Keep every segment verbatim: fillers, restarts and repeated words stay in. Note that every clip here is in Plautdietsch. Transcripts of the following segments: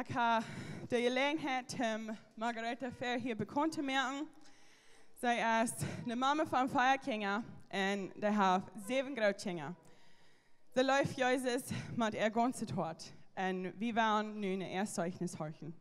Ekj hab de Jeläajenheit, om Margareta Fehr hia bekaunt to moaken. See es de Mama von vea Kjinja un dee haft säwen Grootkjinja. See leeft Jesus met äa gaunzet Hoat. Un wie woaren nu een Zeichnis horchen.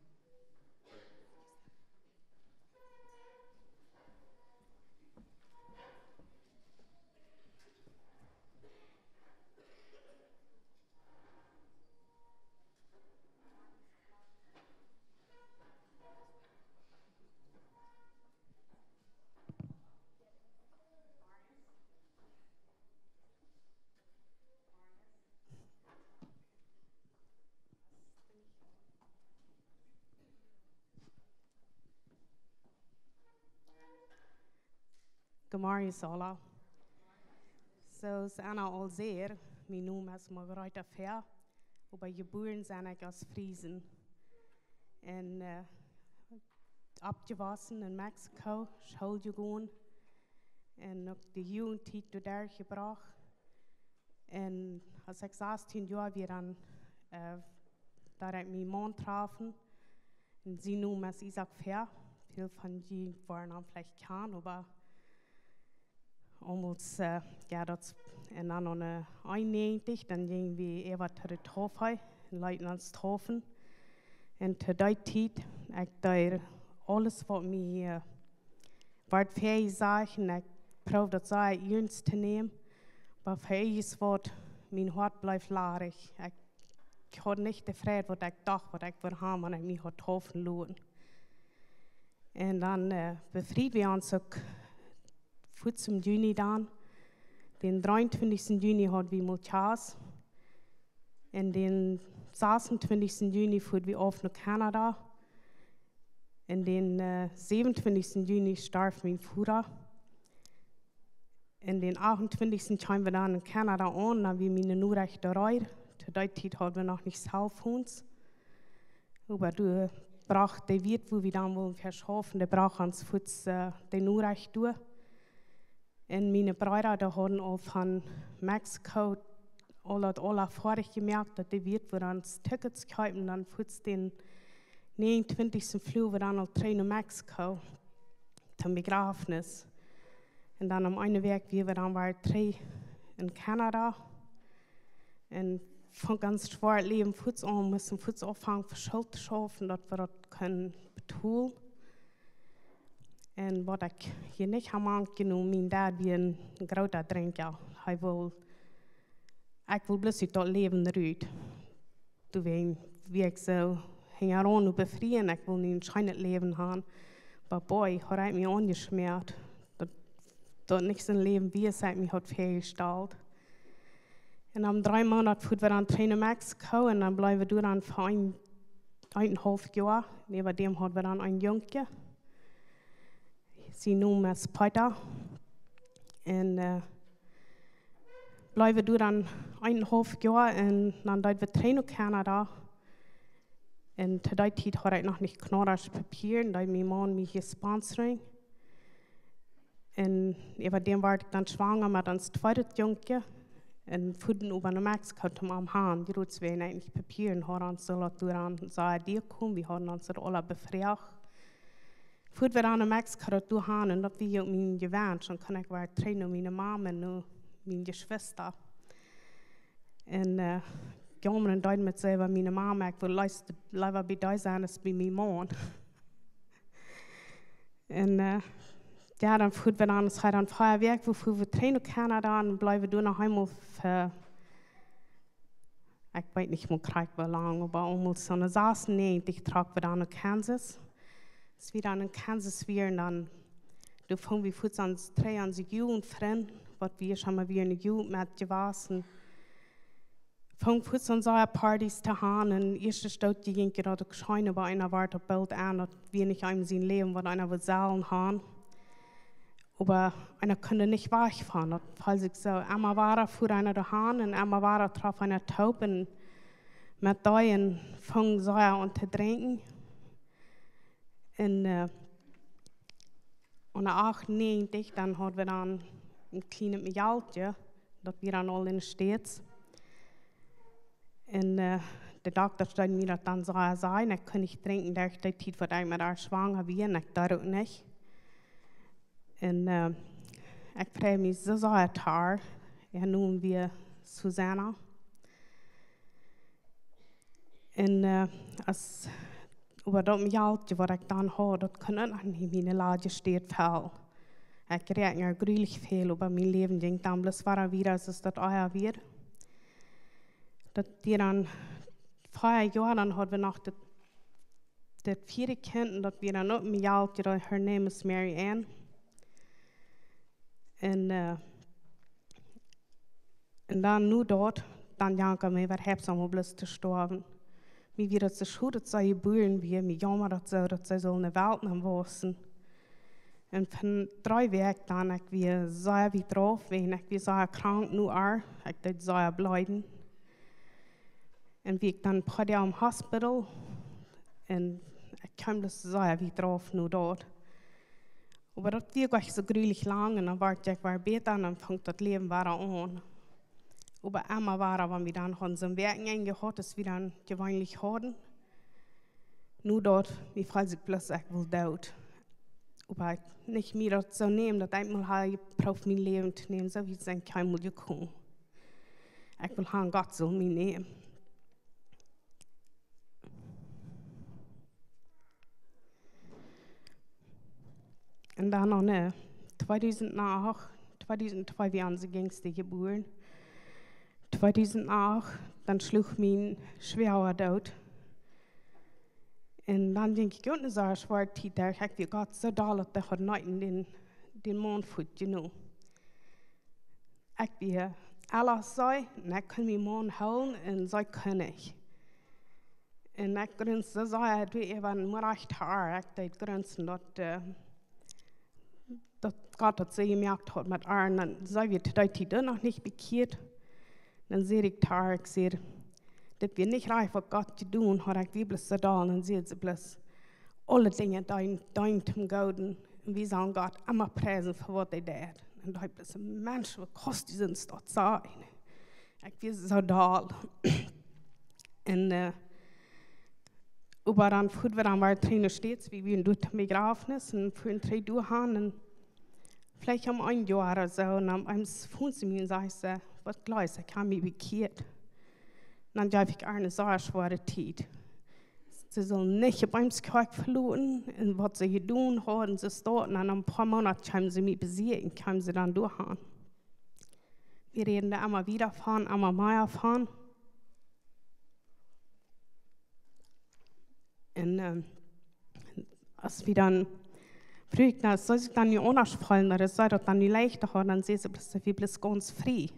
Good morning, Sola. Soo aus Anna aul säd, mien Nomen es Margareta Fehr, oba jebuaren sie ekj aus Friesen. Un, äh, oppjewossen en Mexiko, School jegonen un uk de Jugendtiet doa derchjebrocht. Un aus ekj sastieen Joa wia, dan, äh, deed ekj mienen Maun träfen. Un sien Nomen es Isaak Fehr. Väl von junt woaren am veleicht kjanen, oba aulmols, äh, jo, daut, un dan aun de eenunnäajentich, dan jinjen wie äwa to de Taufe un leeten ons taufen. Un to dee Tiet, ekj deed aules waut mie, äh, waut fa ekj sach, un ekj proowd daut sea iernst to nämen, oba fa ekj es waut, mien Hoat bleef ladich. Ekj, ekj haud nich de Fräd waut ekj docht waut ekj wudd haben wan ekj mie haud taufen loten. Un dan, äh, befried wie ons uk fuaz em Juni dan. Dän dreeuntwintichsten Juni haud wie Multjas. Un dän sasuntwintichsten Juni fuaren wie auf no Kanada. Un dän, äh, säwenuntwintichsten Juni storf mien Voda. Un dän achuntwintichsten kjeemen wie dan en Kanada aun, dan wia miene Norecht doa reed. To dee Tiet haud wie noch nich Cellphones. Oba doa brocht de Wieet, wua wie dan wullen fa schaufen, dee brocht ons fuaz, äh, de Norecht doa. Un miene Breeda, dee hauden aul von Mexiko aul daut aula foadich jemoakt, daut de Wieet wudd ons Tickets kjeepen, dan fuaz dän näajenuntwintichsten fluagen wie dan aul trigj no Mexiko, toom Bejrafnis. Un dan om eene Wäakj wieren wie dan wada trigj en Kanada. Un funk ons schwoa Läwen fuaz aun, musten fuaz aunfangen fa Schult to schaufen, daut wie daut kunnen betolen. Un waut ekj hia nich ha mank jenomen, mien Dad wia een groota Drinkja. Hee wull, ekj wull bloos ut daut Läwen rut. Doawäajen wia ekj soo hinjaraun no befrieen, ekj wull nu een scheenet Läwen haben. Oba boy, haud hee mie aunjeschmäat. Daut, daut nich soon Läwen wia aus ekj mie haud väajestalt. Un om dree Moonat fuaren wie dan trigj no Mexiko un dan bleewen wie doa dan fa een, eenenhaulf Joa. Näajen däm hauden wie dan een Jungkje. Sien Nomen es Peter. Un, äh, bleewen doa dan eenenhaulf Joa un dan deeden wie trigj no Kanada. Un to dee Tiet haud ekj noch nich kjlare Papieren, deed mien Maun mie hia sponsoring. Un äwa däm wort ekj dan schwanga met ons tweedet Jungkje. Un fuaren äwa no Mexiko toom am han, jrods wäajen ekj nich Papieren haud, ons sull daut doa dan sea dicht komen, wie hauden ons daut aula befroacht. Fuaren wie dan no Mexiko daut doa han un daut wia uk mien Jewens, dan kunn ekj wada trigj no miene Mame un no miene Jeschwista. Un, äh, Jomren deed met see, wiels miene Mame, ekj wull leefst leewa bie dee sennen aus bie mienen Maun. Un, äh, jo, dan fuaren wie dan, see dan vea Wäakj, wua fuaren wie trigj no Kanada un bleewen doa noch eemol fa, ekj weet nich mea krakjt woo lang, oba aulmost soo een sasunnäajentich trocken wie dan no Kansas. Aus wie dan en Kansas wieren, dan, doa fungen wie fuaz aun trigj onse Jugendfrind, waut wie ieescht emol wieren en de Jugend met jewast, fungen fuaz aun sea Partys to han. Un ieeschte Stoot jinkj daut uk scheen, oba eena wort daut boolt en, daut wia nich eemol sien Läwen, waut eena wull sellen han. Oba eena kunn doa nich wajch von, daut feeld sikj soo. Emma wada fuaz eena doa han un emma wada troff eena toop un met dee un fung sea aun to drinkjen. Un, äh, en achtunnäajentich, dan haud wie dan een kjlienet Mejalkje, daut wia dan aul en de States. Un, äh, De Dokta deed mie daut dan soo sajen, ekj kunn nich drinkjen derch dee Tiet, waut ekj met ar schwanga wia, un ekj deed uk nich. Un ekj freid mie soo sea, daut ar Nomen wia Susanna. Un aus, oba daut Jelt, waut ekj dan haud, daut kunn uk noch nich miene Läwensstäd fellen. Ekj räakjend ar grulich väl, oba mien Läwen jinkj dan bloos wieda, wieda, soo aus daut ea wia. Daut wia dan vea Joa, dan haud wie noch daut, daut vieede Kjint, un daut wia dan uk een Jelt, daut, her name is Mary Ann. Un un dan nu daut, dan jankat mie, waut haft see mau bloos to stoawen. Mie wia daut soo schod, daut see jebuaren wia, mie jaumad daut soo, daut see sull enne Welt nenn wausen. Un von dree Wäakj dan, ekj wia sea wiet drauf, wiels ekj wia sea krank no ar, ekj deed sea bleeden. Un wia ekj dan poa Doag em Hospital, un ekj kjeem bloos sea wiet drauf no daut. Oba daut wia nich soo grulich lang, un dan wort ekj wada bäta, un dan funk daut Läwen wada aun. Oba emma wada, wan wie dan hauden soon Wäakjenenj jehaut, aus wie dan jeweenlich hauden, nu daut, wie feeld sikj bloos, ekj wull doot. Oba ekj nich mea daut soo nämen, daut ekj mol haud jeprooft mien Läwen to nämen, soo wiet sie ekj kjeenmol jekomen. Ekj wull han, Gott sull mie nämen. Un dan noch, nä, tweedusent acht, tweedusent twee wia onse jinjste jebuaren. Tweedusent acht, dan schluach mien Schwoaga doot. Un dan jinkj ekj uk eene sea schwoare Tiet derch. Ekj wia Gott soo doll, daut ekj haud nich dän, dän Maun fuat jenomen. Ekj wia aules soo, un ekj kunn mienen Maun hoolen, un see kunn nich. Un ekj grunsd soo, ekj deed äwa mien rajchta Oa, ekj deed grunsen, daut, daut Gott daut soo jemoakt haud met ar. Un dan see wia to dee Tiet noch nich bekjieet. Dan säd ekj to ar, ekj säd: "Dit wia nich rajcht, waut Gott jedonen haud, ekj wia bloos soo doll." Un dan säd see bloos: "Aule Dinja deenen, deenen toom Gooden. Un wie sellen Gott emma priesen fa waut hee deit." Un dan docht ekj bloos: "Mensch, waut kost die sent daut sajen?" Ekj wia soo doll. Un, oba dan fuaren wie dan wada trigj no States, wie wieren doa tom Bejrafnis un fuaren trigj doa han. Un veleicht om een Joa ooda soo, un dan eenmol foon see mie un säd see: "Waut jleefst, ekj hab mie bekjieet." Dan jeef ekj ar eene sea schwoare Tiet. See sull nich opp eenmol Kjoakj veloten, un waut see jedonen hauden, see stoawen, un no een poa Moonat kjeemen see mie besieekjen, kjeemen see dan doa han. Wie räden doa emma wieda von, emma mea von. Un aus wie dan fruagen, aus see sikj dan nu aundasch feelen, daut see daut dan nu leichta hauden, dan säd see bloos, daut wia bloos gaunz frie.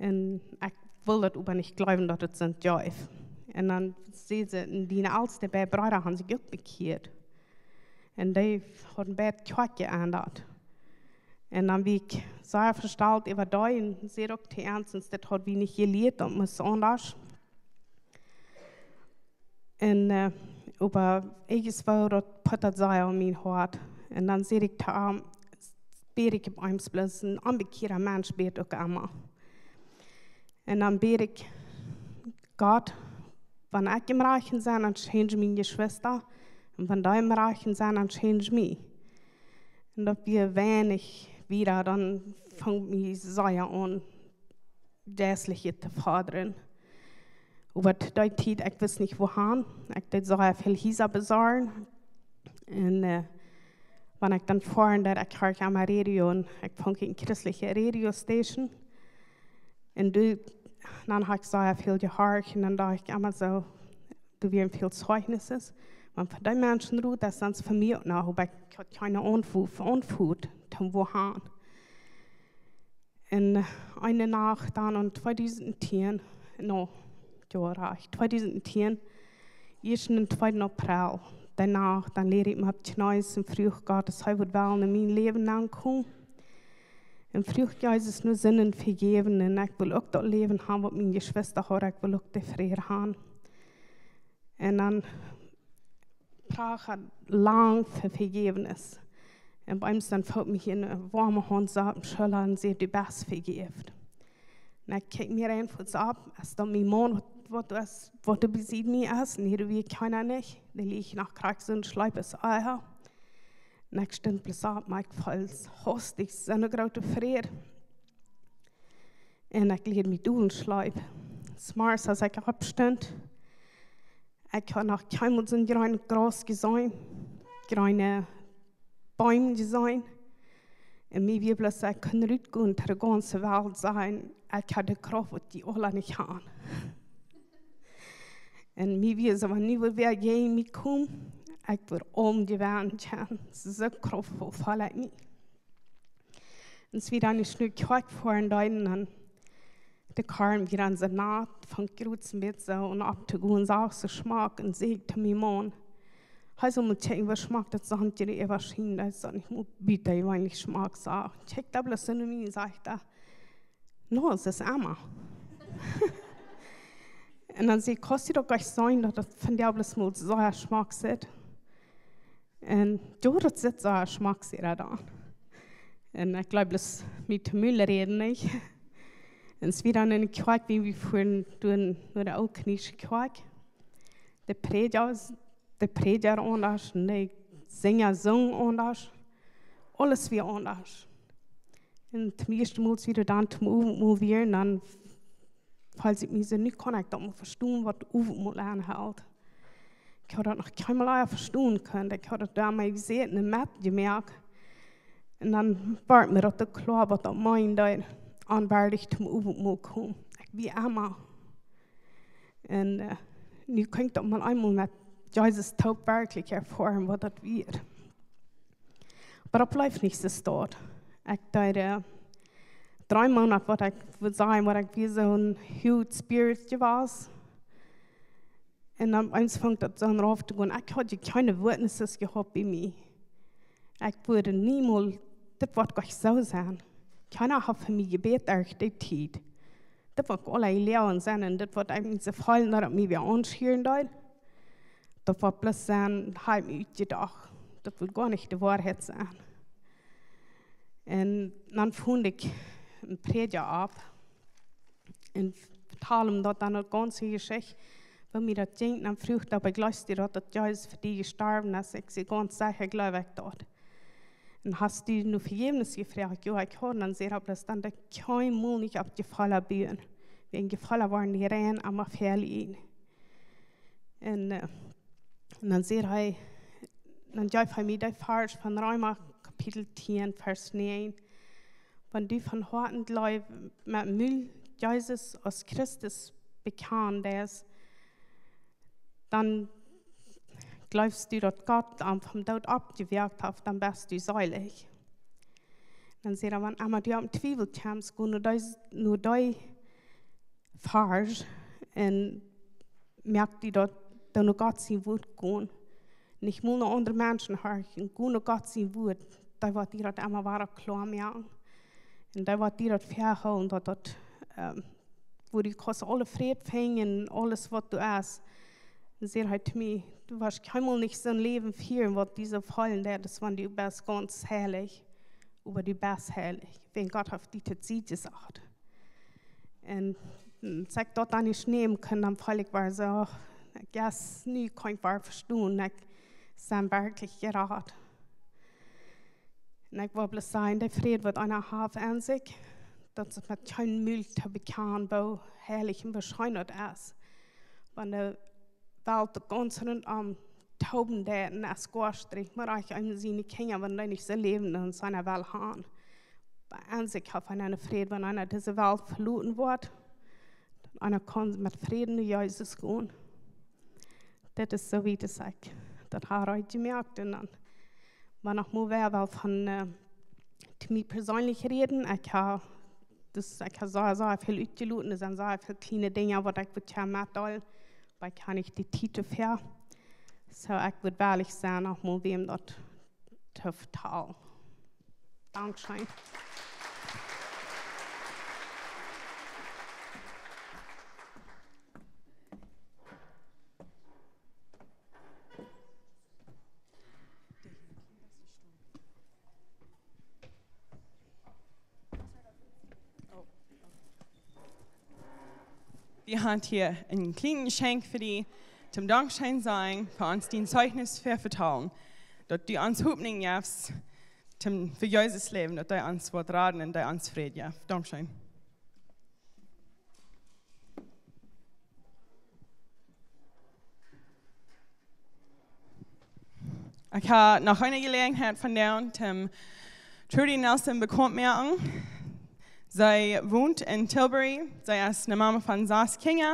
Un ekj wull daut oba nich jleewen, daut et sent jeef. Un dan säd see: "Un diene elste beid Breeda han sikj uk bekjieet." Un dee hauden beid Kjoakj jeendat. Un dan wia ekj sea vestalt äwa dee un säd uk to an, sest dit haud wie nich jelieet, daut mott aundasch. Un, oba ekj wist, daut puttad sea aun mien Hoat. Un dan säd ekj to am, bäd ekj opp eenmol bloos, een onbekjieeda Mensch bät uk emma. Un dan bäd ekj: "Gott, wan ekj em rajchten sie, dan change miene Jeschwista. Un wan dee em rajchten sie, dan change mie." Un daut wia weinich wieda, dan funk mie sea aun, jeistlich to fodren. Oba to dee Tiet, ekj wist nich wua han. Ekj deed sea väl Hiesa besorjen. Un wan ekj dan foaren deed, ekj horcht aum Radio un ekj funk eene christliche Radiostation. Un doa, dan haud ekj sea väl jehorcht un dan docht ekj emma soo, doa wieren väl Zeijnisse. Wan fa dee Menschen rut, daut sent fa mie uk noch, oba ekj haud kjeene Aunfu-, Aunfut, toom wua han. Un eene Nacht dan en tweedusent tieen, no, jo, rajcht, tweedusent tieen, ieescht dän tweeden April, dee Nacht, dan läd ekj mie opp de Kjnees un fruach Gott, aus hee wudd wellen en mien Läwen nenkomen. Un fruach Jesus no Sinden vejäwen. Un ekj wull uk daut Läwen han, waut miene Jeschwista hauden. Ekj wull uk dän Fräd han. Un dan prachat ekj lang fa Vejäwnis. Un opp eenmol dan foot mie eene woame Haunt soo opp de Schulla un säd: "Du best vejäft." Un ekj kjikj mie eefach opp, aus daut mien Maun, waut waut es, waut doa besied mie es, un hia wia kjeena nich. Dee leach noch krakjt soo schleep aus ea. Un ekj stunt bloos opp, mau ekj feeld hastich soone groote Fräd. Un ekj lieed mie dol un schleep. Zemorjes, aus ekj oppstunt, ekj haud noch kjeenmol soon jreen Graus jeseenen, jreene Beem jeseenen. Un mie wia bloos, ekj kunn rutgonen to de gaunze Welt, sajen: "Ekj hab de Krauft, waut dee aula nich han." Un mie wia soo, wan nu wudd wäa jäajen mie komen, ekj wudd aulem jewennen kjennen. Soo krauftvoll feeld ekj mie. Un aus wie dan no de Kjoakj foaren deeden, dan de Kar wia dan soo naut, funk jrods een bät soo aun opptogonen, sach soo schmock, un säd ekj to mien Maun: "Hee saul mol kjikjen, woo schmock daut Sand hia äwaschient, daut es nich mol bät, weinich schmock." Soo, kjikjt hee bloos soo no mie un sajcht hee: "No, daut es Emma." Un dan säd ekj: "Kaust du daut nich seenen, daut daut vondoag bloos mol soo schmock sitt?" Un jo, daut sitt soo schmock, säd hee dan. Un ekj jleew, bloos met de Mul räden, nich? Un aus wie dan enne Kjoakj, wie, wie foaren dan no de Ooltkolonische Kjoakj. De Prädja, de Prädja aundasch, un de Sinja sungen aundasch. Aules wia aundasch. Un toom ieeschten Mol, aus wie dan toom Owentmol wieren, dan feeld ekj mie soo, nu kaun ekj daut mol vestonen, waut Owentmol enhelt. Ekj haud daut noch kjeenmol ea vestonen kunt. Ekj haud daut doa mol jeseenen un metjemoakt. Un dan wort mie daut uk kloa, waut daut meend, daut aunwärdig toom Owentmol komen. Ekj wia emma. Un, eh, nu kaun ekj daut mol eemol met Jesus toop werkjlich erfoaren, waut daut wia. Oba daut bleef nich soo staut. Ekj deed, eh, dree Moonat, waut ekj wudd sajen, waut ekj wia soon huge spirit jewast. Un dan eens funk daut soo rauf to gonen. Ekj haud je kjeene witnesses jehaut bie mie. Ekj wudd niemols, dit woat nich soo sennen. Kjeena haft fa mie jebät derch dee Tiet. Dit woat aula jeloagen sennen un dit woat eefach soo feelen, daut et mie wada aunschieren deed. Daut woat bloos sennen, hab ekj mie utjedocht. Daut woat goanich de Woarheit sennen. Un dan funk ekj een Prädja opp un vetald am daut dan, de gaunze Jeschicht, woo mie daut jinkj. Dan fruach hee: "Oba jleefst du daut, daut Jesus fa die jestorwen es?" Ekj säd: "Gaunz secha jleew ekj daut." "Un hast du no Vejäwnis jefroacht?" "Jo, ekj haud." Dan säd hee bloos: "Dan denkj kjeenmol nich opp Jefeela buen. Wan Jefeela woaren die rein emma velieren." Un, eh, un dan säd hee, dan jeef hee mie dee Varsch von Reema Kapitel tieen, Varsch näajen: "Wan du von Hoaten jleefst, met Mul Jesus aus Christus bekjanen deist, dan jleefst du, daut Gott am vom Doot oppjewakjt haft, dan best du seelich." Dan säd hee: "Wan emma du opp Twiewel kjemst, go no dee, no dee Varsch un moak die daut, daut no Gott sien Wuat gonen. Nich mol no aundre Menschen horchen, go no Gott sien Wuat. Dee woat die daut emma wada kloa moaken. Un dee woat die daut väahoolen, daut daut, ehm, wua du kaust aule Fräd finjen un aules waut du hast." Dan säd hee to mie: "Du woascht kjeenmol nich soon Läwen fieren, waut die soo feelen deit, aus wan du best gaunz heilich, oba du best heilich. Wan Gott haft die to Sied jesat." Un, mm, aus ekj daut dan nich nämen kunn, dan feeld ekj wada soo, ekj, yes, nu kaun ekj wada vestonen, ekj sie werkjlich jerat. Un ekj well bloos sajen, dee Fräd, waut eena haft aun sikj, daut es met kjeen Mul to bekjanen, woo heilich un woo scheen daut es. Wan de Welt de gaunze Runt om toben deit un es goa Strich, mau ekj aun siene Kjinja, wan dee nich soo läwen, dan sent see well han. Oba aun sikj haft eena een Fräd, wan eena dise Welt veloten woat, dan eena kaun met Fräd no Jesus gonen. Dit es soo wiet aus ekj daut ha utjemoakt. Un dan, mau noch mol wäa well von, eh, to mie perseenlich räden. Ekj ha, dus ekj ha soo, soo väl utjeloten. Doa sent soo väl kjliene Dinja, waut ekj wudd kjennen metdeelen. Oba ekj ha nich de Tiet doafäa. Soo, ekj wudd wellich sennen, noch mol wäm daut to vetalen. Dankscheen. Wie haben hia een kjlienet Jeschenkj fa die, toom Dankscheen sajen fa ons dien Zeichnis ver vetalen, daut du ons Hopninj jefst, toom, fa Jesus läwen, daut hee ons woat raden un dee ons Fräd jeft. Dankscheen. Ekj hab noch eene Jeläajenheit vondoag, toom Trudy Nelson bekaunt moaken. See wont en Tilbury. See es eene Mama von sas Kjinja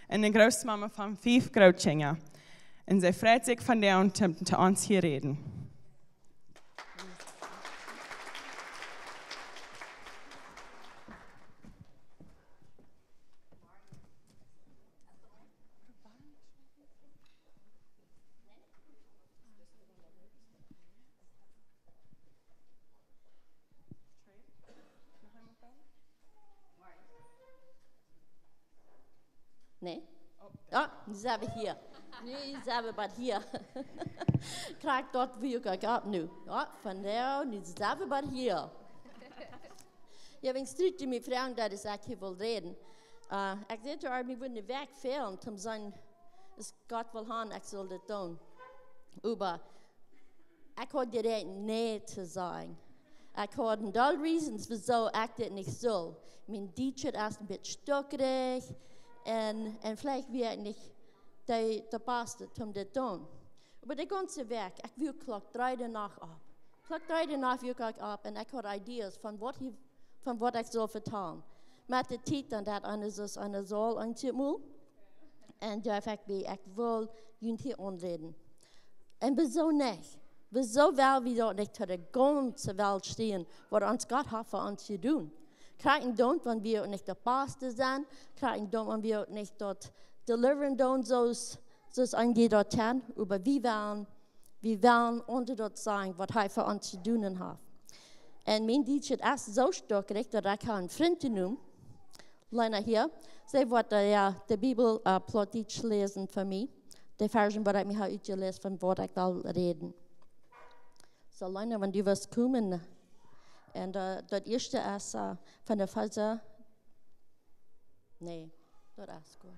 un eene Grootmama von fief Grootkjinja. Un see freit sikj vondoag, toom to ons hia räden. Nä? Oh, nu sent wie hia. Nu sent wie bie hia. Krakjt daut wia ekj uk nu. Jo, vondoag, nu sent wie bie hia. Jo, wan Trudy mie fruach, daut ekj hia wull räden. Äh, ekj säd to äa, mie wudd eene Wäakj fälen, toom sajen, aus Gott well han, ekj saul dit doonen. Oba ekj haud jeräakjent nä to sajen. Ekj haud een doll reasons, wuasoo ekj dit nich saul. Mien Dietsch es een bät stokrich un, un veleicht wia ekj nich de, de baste, toom dit doonen. Oba de gaunze Wäakj, ekj wia Klock dree de Nacht opp. Klock dree de Nacht wia ekj opp un ekj haud ideas von waut hia, von waut ekj saul vetalen. Met de Tiet dan daut eena soo, eena saul eenjemol. Un doa ekj bie, ekj well junt hia aunräden. Un wuasoo nich? Wuasoo well wie daut nich to de gaunze Welt stäakjen, waut ons Gott haft fa ons jedonen? Krakjt dan, wan wie uk nich de baste sent, krakjt dan, wan wie uk nich daut deliveren doonen, soo aus, soo aus een jie daut kjennen, oba wie wellen, wie wellen aundre daut sajen, waut hee fa ons jedonen haft. Un mien Dietsch es soo stokrich, daut ekj hab eenen Frint jenomen, Lena hia, see woat, äh, jo, de Bibel, äh, Plautdietsch läsen fa mie. De Varzen, waut ekj mie hab utjeläst von waut ekj well räden. Soo, Lena, wan du west komen. Un, äh, daut ieeschte es, äh, von Efeesa. Nä, daut es goot.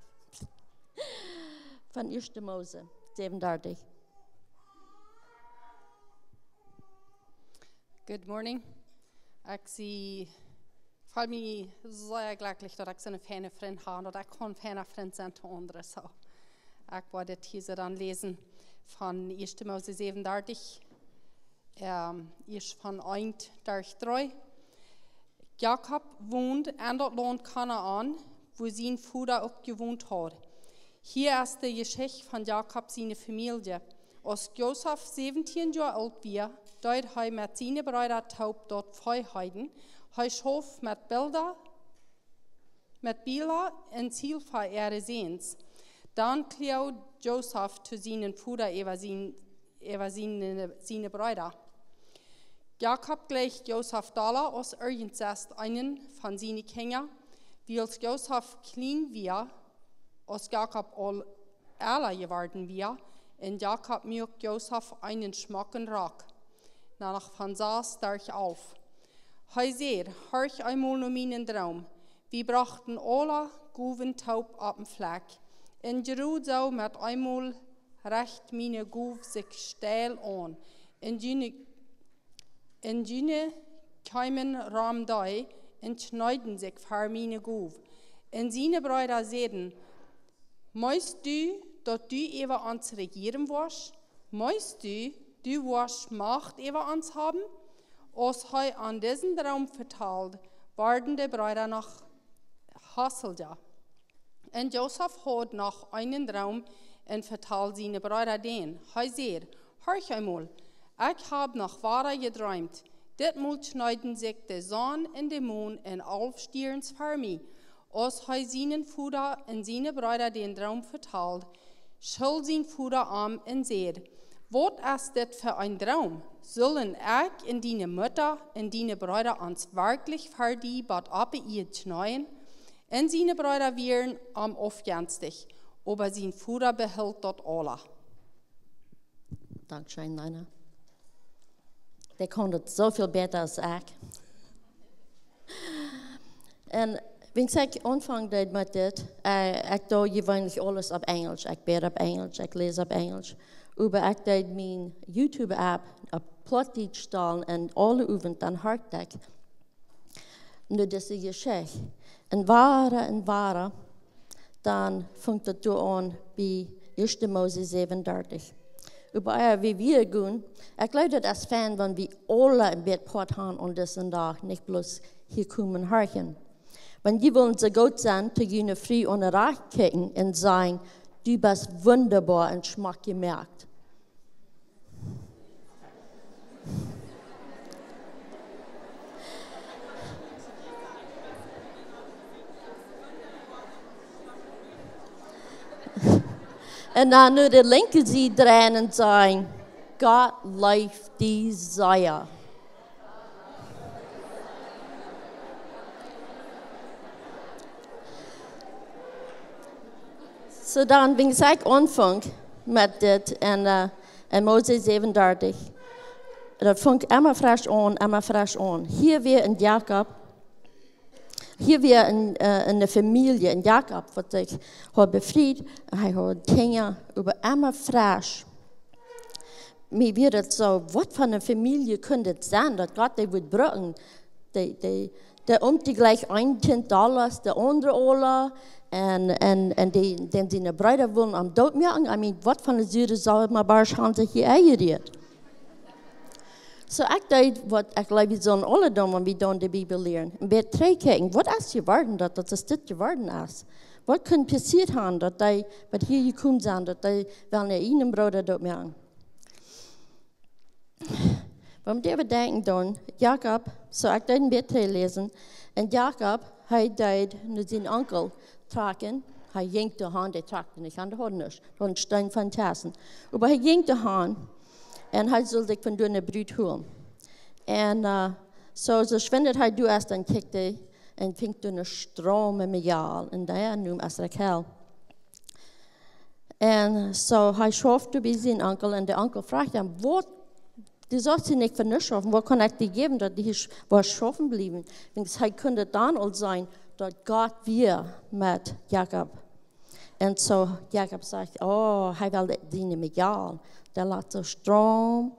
Von ieeschte Mose säwenundartich. Good morning. Ekj sie, feel mie sea jlekjlich, daut ekj soone fiene Frind hab, daut ekj kaun fiena Frint sennen to aundre. Soo, ekj woa dit hia dan läsen von ieeschte Mose säwenundartich, ähm, ieescht von eent derch dree. Jakob wond en daut Launt Kanaan, wua sien Voda uk jewont haud. Hia es de Jeschicht von Jakob siene Famielje. Aus Josef säwentieen Joa oolt wia, deed hee met siene Breeda toop daut Vee heeden. Hee schauft met Bilha, met Bilha un Zilpa äare Säns. Dan kloag Josef to sienen Voda äwa sien äwa siene, siene Breeda. Jakob jlikjt Josef dolla aus irjent sest eenen von siene Kjinja, wiels Josef kjlien wia, aus Jakob aul ella jeworden wia, un Jakob muak Josef eenen schmocken Rock. Noch von sas derch alf. Hee säd: Horcht eemol no mienen Droom. Wie brochten aule Gowen toop opp een Flakj. Un jrod soo met eemol recht miene Gow sikj steil aun. Un june, un june kjeemen rom dee un kjneeden sikj ver miene Gow. Un siene Breeda säden: Meenst du, daut du äwa ons rejieren woascht? Meenst du, du woascht Macht äwa ons haben? Aus hee an disen Droom vetald, worden de Breeda noch hasselja. Un Josef haud noch eenen Droom un vetald siene Breeda dän. Hee säd: Horcht eemol, ekj hab noch wada jedreemt. Ditmol kjneeden sikj de Sonn un de Mon un alf Stierns ver mie. Aus hee sienen Voda un siene Breeda dän Droom vetald, schult sien Voda am un säd: Waut es dit fa een Droom? Sullen ekj un diene Mutta un diene Breeda ons werkjlich ver die bat oppe Ieed kjneeen? Un siene Breeda wieren am aufjenstich, oba sien Voda behilt daut aula. Dankscheen, Lena. Dee kaun daut soo väl bäta aus ekj. Un Wan ekj aunfunk deed met dit, ekj deed jeweenlich aules opp Enjlisch. Ekj bäd opp Enjlisch, ekj läs opp Enjlisch. Oba ekj deed mien YouTube-App opp Plautdietsch stalen un aule Owent dan horcht ekj no dise Jeschicht. Un wada un wada, dan funk daut doa aun bie ieeschte Mose säwenundartich. Oba ea wie wieda gonen, ekj jleew daut es fein, wan wie aule een bät Poat han aun disen Dach, nich bloos hia komen horchen. Wan jie wellen soo goot sennen, to june Fru aun de Rach kjikjen un sajen: "Du best wundaboa un schmock jemoakt." Un dan no de linkje Sied dreien un sajen: "Gott leeft die sea." Soo dan, wan ekj aunfunk met dit en, eh, en Mose säwenundartich, daut funk emma fresch aun, emma fresch aun. Hia wia een Jakob, hia wia een, eh, eene Famielje, een Jakob, waut sikj haud befriet, un hee haud Kjinja, oba emma fresch. Mie wia daut soo, waut fa eene Famielje kunn daut sennen, daut Gott dee wudd brucken? Dee, dee, dee eent dee jlikj een Kjint aula, de aundre aula, un, un, un dee, dän siene Breeda wullen am dootmoaken. I mean, waut fa eene Sure saul mau bie ons hia enjerieet? Soo, ekj deed waut ekj jleew wie sullen aule doonen, wan wie dan de Bibel lieren. Een bät trigjkjikjen, waut es jeworden, daut, daut es dit jeworden es? Waut kunn passieet haben, daut dee, waut hia jekomen sent, daut dee wellen äa ieejnen Brooda dootmoaken? Wan wie doaraun denkjen dan, Jakob, soo ekj deed een bät läsen, un Jakob, hee deed no sienen Onkel trakjen, hee jinkj doa han, dee trakjt nich han, dee haud nuscht, dee haud een Steen von Tassen. Oba hee jinkj doa han, un hee sull sikj von doa eene Brut holen. Un, eh, soo, soo schwind hee doa es, dan kjikjt hee un finjt doa eene stramme Mejal, un dee Nomen es Rachel. Un soo, hee schauft doa bie sienen Onkel, un de Onkel fruach am: "Waut, du sust hia nich fa nuscht schaufen, waut kaun ekj die jäwen, daut du hia sch-, woascht schaufen bliewen?" Wiels hee kunn dan aul seenen, daut Gott wia met Jakob. Un soo, Jakob sajcht: "Oh, hee well de, siene Mejal, dee lat soo stramm.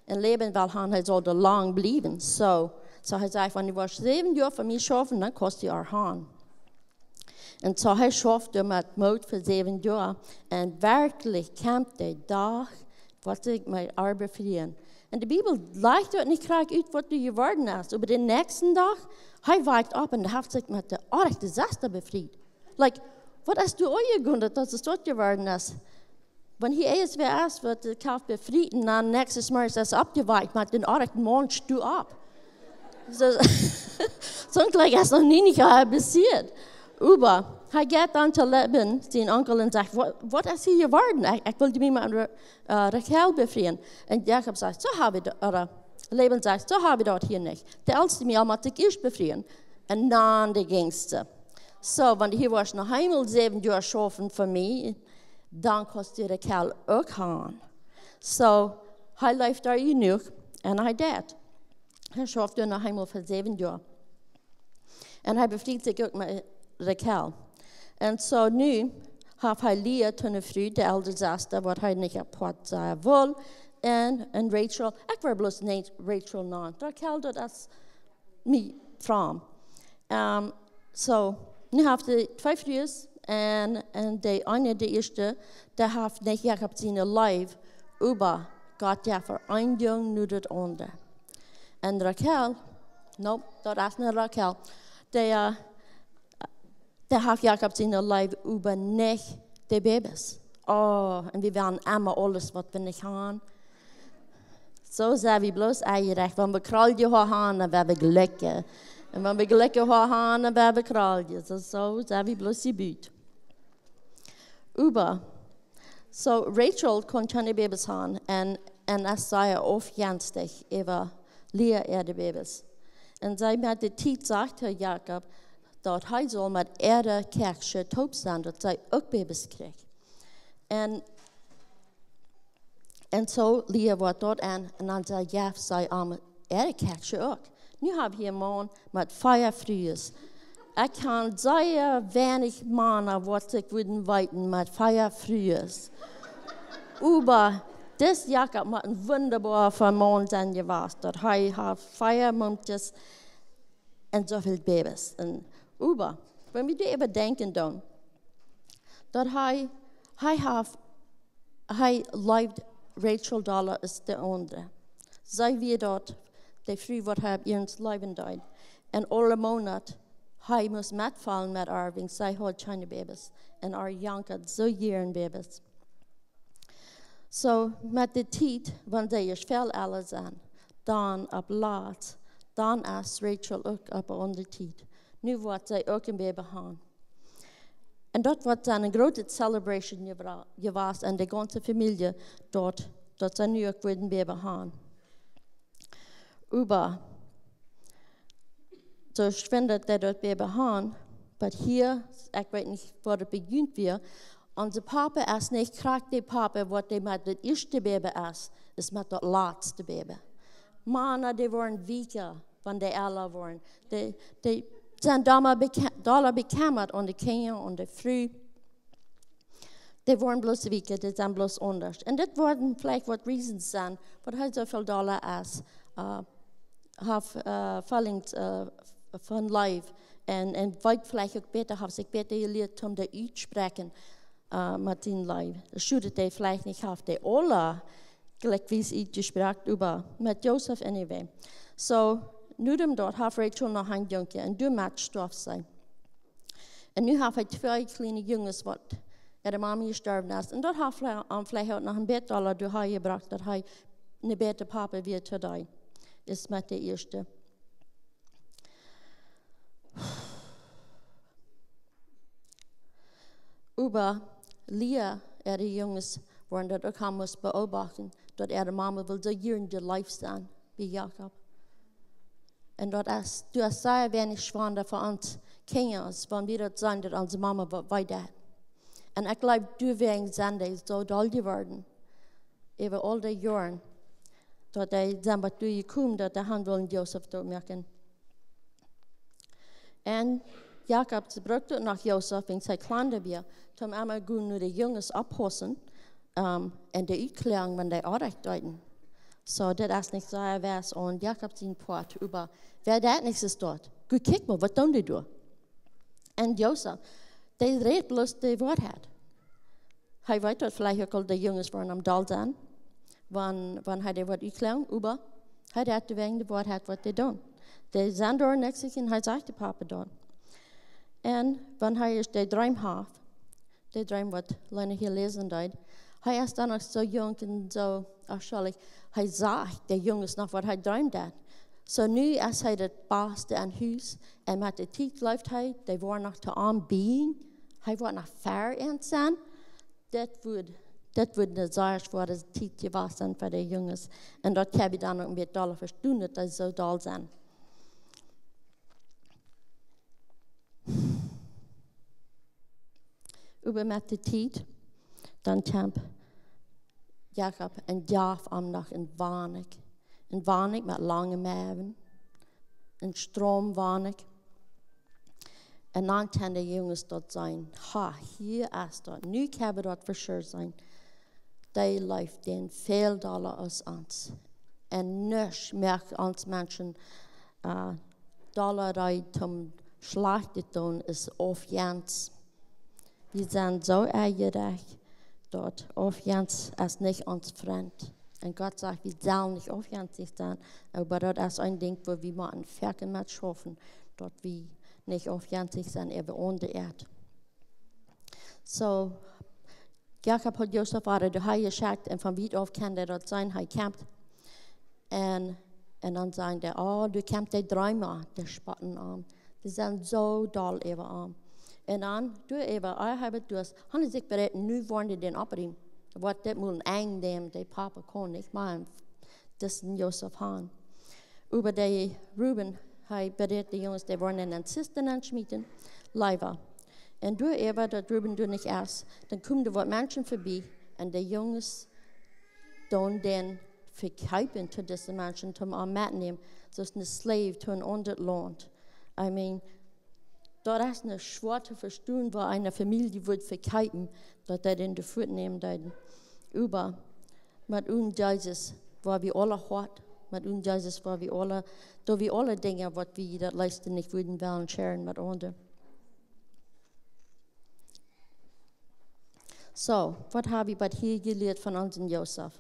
Un Läwen well han, hee saul doa lang bliewen." Soo, soo hee sajcht: "Wan du woascht säwen Joa fa mie schaufen, dan kaust du äa han." Un soo hee schauft doa met Moot fa säwen Joa. Un werkjlich kjemt de Dach, waut sikj met äa befrieen. Un de Bibel lajcht daut nich krakjt ut, waut doa jeworden es. Oba dän näakjsten Dach, hee woakt opp un haft sikj met de oajchte Sesta befriet. Like, waut es doa aunjegonen, daut daut soo jeworden es? Wan hia eent wia es, waut de Kalf befriet, un dan näakjsten Morjes es oppjewoakt met dän oajchten Maun stonen opp. Soo, soo een Jlikj es noch nie nich, eh, passieet. Oba hee jeit dan to Läwen, sienen Onkel, un sajcht: "Waut, waut es hia jeworden? Ekj, ekj wull mie met Ra-, eh, Rachel befrieen." Un Jakob sajcht: "Soo hab wie daut, ooda Läwen sajcht: 'Soo hab wie daut hia nich. De Eltste Mejal mott sikj ieescht befrieen, un dan de Jinjste. Soo, wan du hia woascht noch eemol säwen Joa schaufen fa mie, dan kaust du Rachel uk han.'" Soo, hee leeft doa jenuach, un hee deit. Hee schauft doa noch eemol fa säwen Joa. Un hee befriet sikj uk met Rachel. Un soo nu haft hee Lia to eene Fru, de eldste Sesta, waut hee nich opp haud, eh, wull. Un, un Rachel, ekj wull bloos nich Rachel nanen. Rachel, daut es mie framd. Ehm, soo, nu haft hee twee Frues un, un de eene, de ieeschte, dee haft nich Jakob siene Leew, oba Gott jeft äa een Jung no daut aundre. Un Rachel, nope, daut es nich Rachel. Dee, eh, dee haft Jakob siene Leew, oba nich de Babys. Oh, un wie wellen emma aules, waut wie nich han. Soo sent wie bloos enjerecht. Wan wie Kjrolje han, dan woa wie Jlikje. Un wan wie Jlikje han, dan woa wie Kjrolje. Soo, soo sent wie bloos jebut. Oba, soo Rachel kunn kjeene Babys han un, un es sea aufjenstich äwa Lia äare Babys. Un see met de Tiet sajcht to Jakob, daut hee saul met äare Kjäakjsche toop sennen, daut see uk Babys kjricht. Un, un soo Lia woat daut en, un dan see, jo, see am äare Kjäakjsche uk. Nu hab wie hia een Maun met vea Frues. Ekj kjan sea weinich Mana, waut sikj wudden weeten met vea Frues. Oba dis Jakob mott een wundaboa Maun sennen jewast, daut hee haft vea Mumkjes un soo väl Babys. Un oba, wan wie doa äwadenkjen doonen, daut hee, hee haft, hee leeft Rachel dolla aus de aundre. See wia daut, de Fru, waut hee opp iernst leewen deed. Un aule Moonat, hee must metfaulen met äa, wiels see haud kjeene Babys. Un äa jankad soo jieren Babys. Soo, met de Tiet, wan see ieescht väl ella sent, dan opp latst, dan es Rachel uk opp eene aundre Tiet. Nu woat see uk een Baby han. Un daut woat dan eene groote celebration jewra-, jewast en de gaunze Famielje, daut, daut see nu uk wudden een Baby han. Oba, soo schwind daut dee daut Baby han, oba hia, ekj weet nich, wua daut bejunt wia, onse Papa es nich krakjt de Papa, waut dee met daut ieeschte Baby es, es met daut latste Baby. Mana, dee woaren wieekja, wan dee ella woaren. Dee, dee sent dolla beka-, dolla bekjemmat om de Kjinja, om de Fru. Dee woaren bloos wieekja, dee sent bloos aundasch. Un dit woaren veleicht waut reasons sennen, waut hee soo väl dolla es, äh, haft, äh, feelings, äh, von Leew. Un, un weet veleicht uk bäta, haft sikj bäta jelieet om daut uttospräakjen, äh, met sien Leew. Daut schudt, daut hee veleicht nich haft dee aula jlikjwies uttospräakjen, oba met Josef anyway. Soo, nu dan daut haft Rachel noch een Jungkje un doamet storf see. Un nu haft hee twee kjliene Junges, waut äare Mama jestorwen es. Un daut haft veleicht, am veleicht uk noch een bät aula doahan jebrocht, daut hee een bäta Papa wia to dee aus met de ieeschte. Oba Lia, äare Junges, woaren daut uk han must beobachten, daut äare Mama wull soo jieren jeleeft sennen bie Jakob. Un daut es, daut es sea weinich schwanda fa ons Kjinja, wan wie daut seenen, daut onse Mama waut wee deit. Un ekj jleew, doawäajen sent dee soo doll jeworden, äwa aul dee Joaren, daut dee sent bat doa jekomen, daut dee han wullen Josef dootmoaken. Un Jakob, see brukt uk noch Josef, wiels hee kjlanda wia, toom emma goot no de Junges oppaussen, ähm, un dee utkloagen, wan dee Onrajcht deeden. Soo, daut es nich soo sea wies aun Jakob sien Poat, oba wäa daut nich es doa, goot, kjikj mol, waut doonen dee doa? Un Josef, dee rät bloos de Woarheit. Hee weet daut veleicht uk aul, de Junges woaren am doll sennen, wan, wan hee dee waut utkloagen, oba hee rät wäajen de Woarheit, waut dee doonen. Dee sent doa nich sikj un hee sajcht de Papa daut. Un wan hee ieescht dän Droom haft, dän Droom, waut Lena hia läsen deed, hee es dan noch soo junk un soo, ach, schullich, hee sajcht de Junges noch, waut hee dreemt haft. Soo nu es hee daut baste aun Hus, un met de Tiet jleeft hee, dee woaren noch to am bie, hee woat noch ver an sennen. Daut woat, daut woat eene sea schwoare Tiet jewast sennen fa de Junges. Un daut kaun wie dan uk een bät dolla vestonen, daut dee soo doll sent. Oba met de Tiet, dan kjeem Jakob un jeef am noch een Wonnick. Een Wonnick met lange Meiwen. Een straum Wonnick. Un dan kjennen de Junges daut seenen. Ha, hia es daut. Nu kjenn wie daut for sure seenen. Dee leeft dän väl dolla aus ons. Un nuscht moakt ons Menschen, äh, dolla reed toom Schlajchtet doonen aus Aufjenst. Wie sent soo ea jerajcht, daut Aufjenst es nich ons Frint. Un Gott sajcht, wie sellen nich aufjenstich sennen, oba daut es een Dinkj, wua wie motten foaken met schaufen, daut wie nich aufjenstich sent äwa aundre Ieed. Soo, Jakob haud Josef wada doahan jeschekjt un von wiet auf kunn hee daut seenen, hee kjemt. Un, un dan säden dee: "Oh, doa kjemt de Dreema, dee spotten am. Dee sent soo doll äwa am." Un dan, doa äwa, ea hee daut deed, hauden see sikj bereit, nu woaren dee dän oppriemen. Waut dit mol een Enj nämen, de Papa kaun nich mea disen Josef han. Oba de Ruben, hee berät de Junges, dee woaren en eene Zistern nenschmieten, leewa. Un doa äwa daut Ruben doa nich es, dan komen doa waut Menschen verbie un de Junges doonen dän vekjeepen to dise Menschen, toom am metnämen, soo aus een Slave to een aundret Launt. I mean, Daut es een schwoa to vestonen, woo eene Famielje wudd vekjeepen, daut dee dän doa wajchnämen deeden. Oba met ons Jesus wia wie aule hoat, met ons Jesus wia wie aule, doa wie aule Dinja, waut wie daut leefste nich wudden wellen sharen met aundre. So, waut hab wie bat hia jelieet von onsen Josef?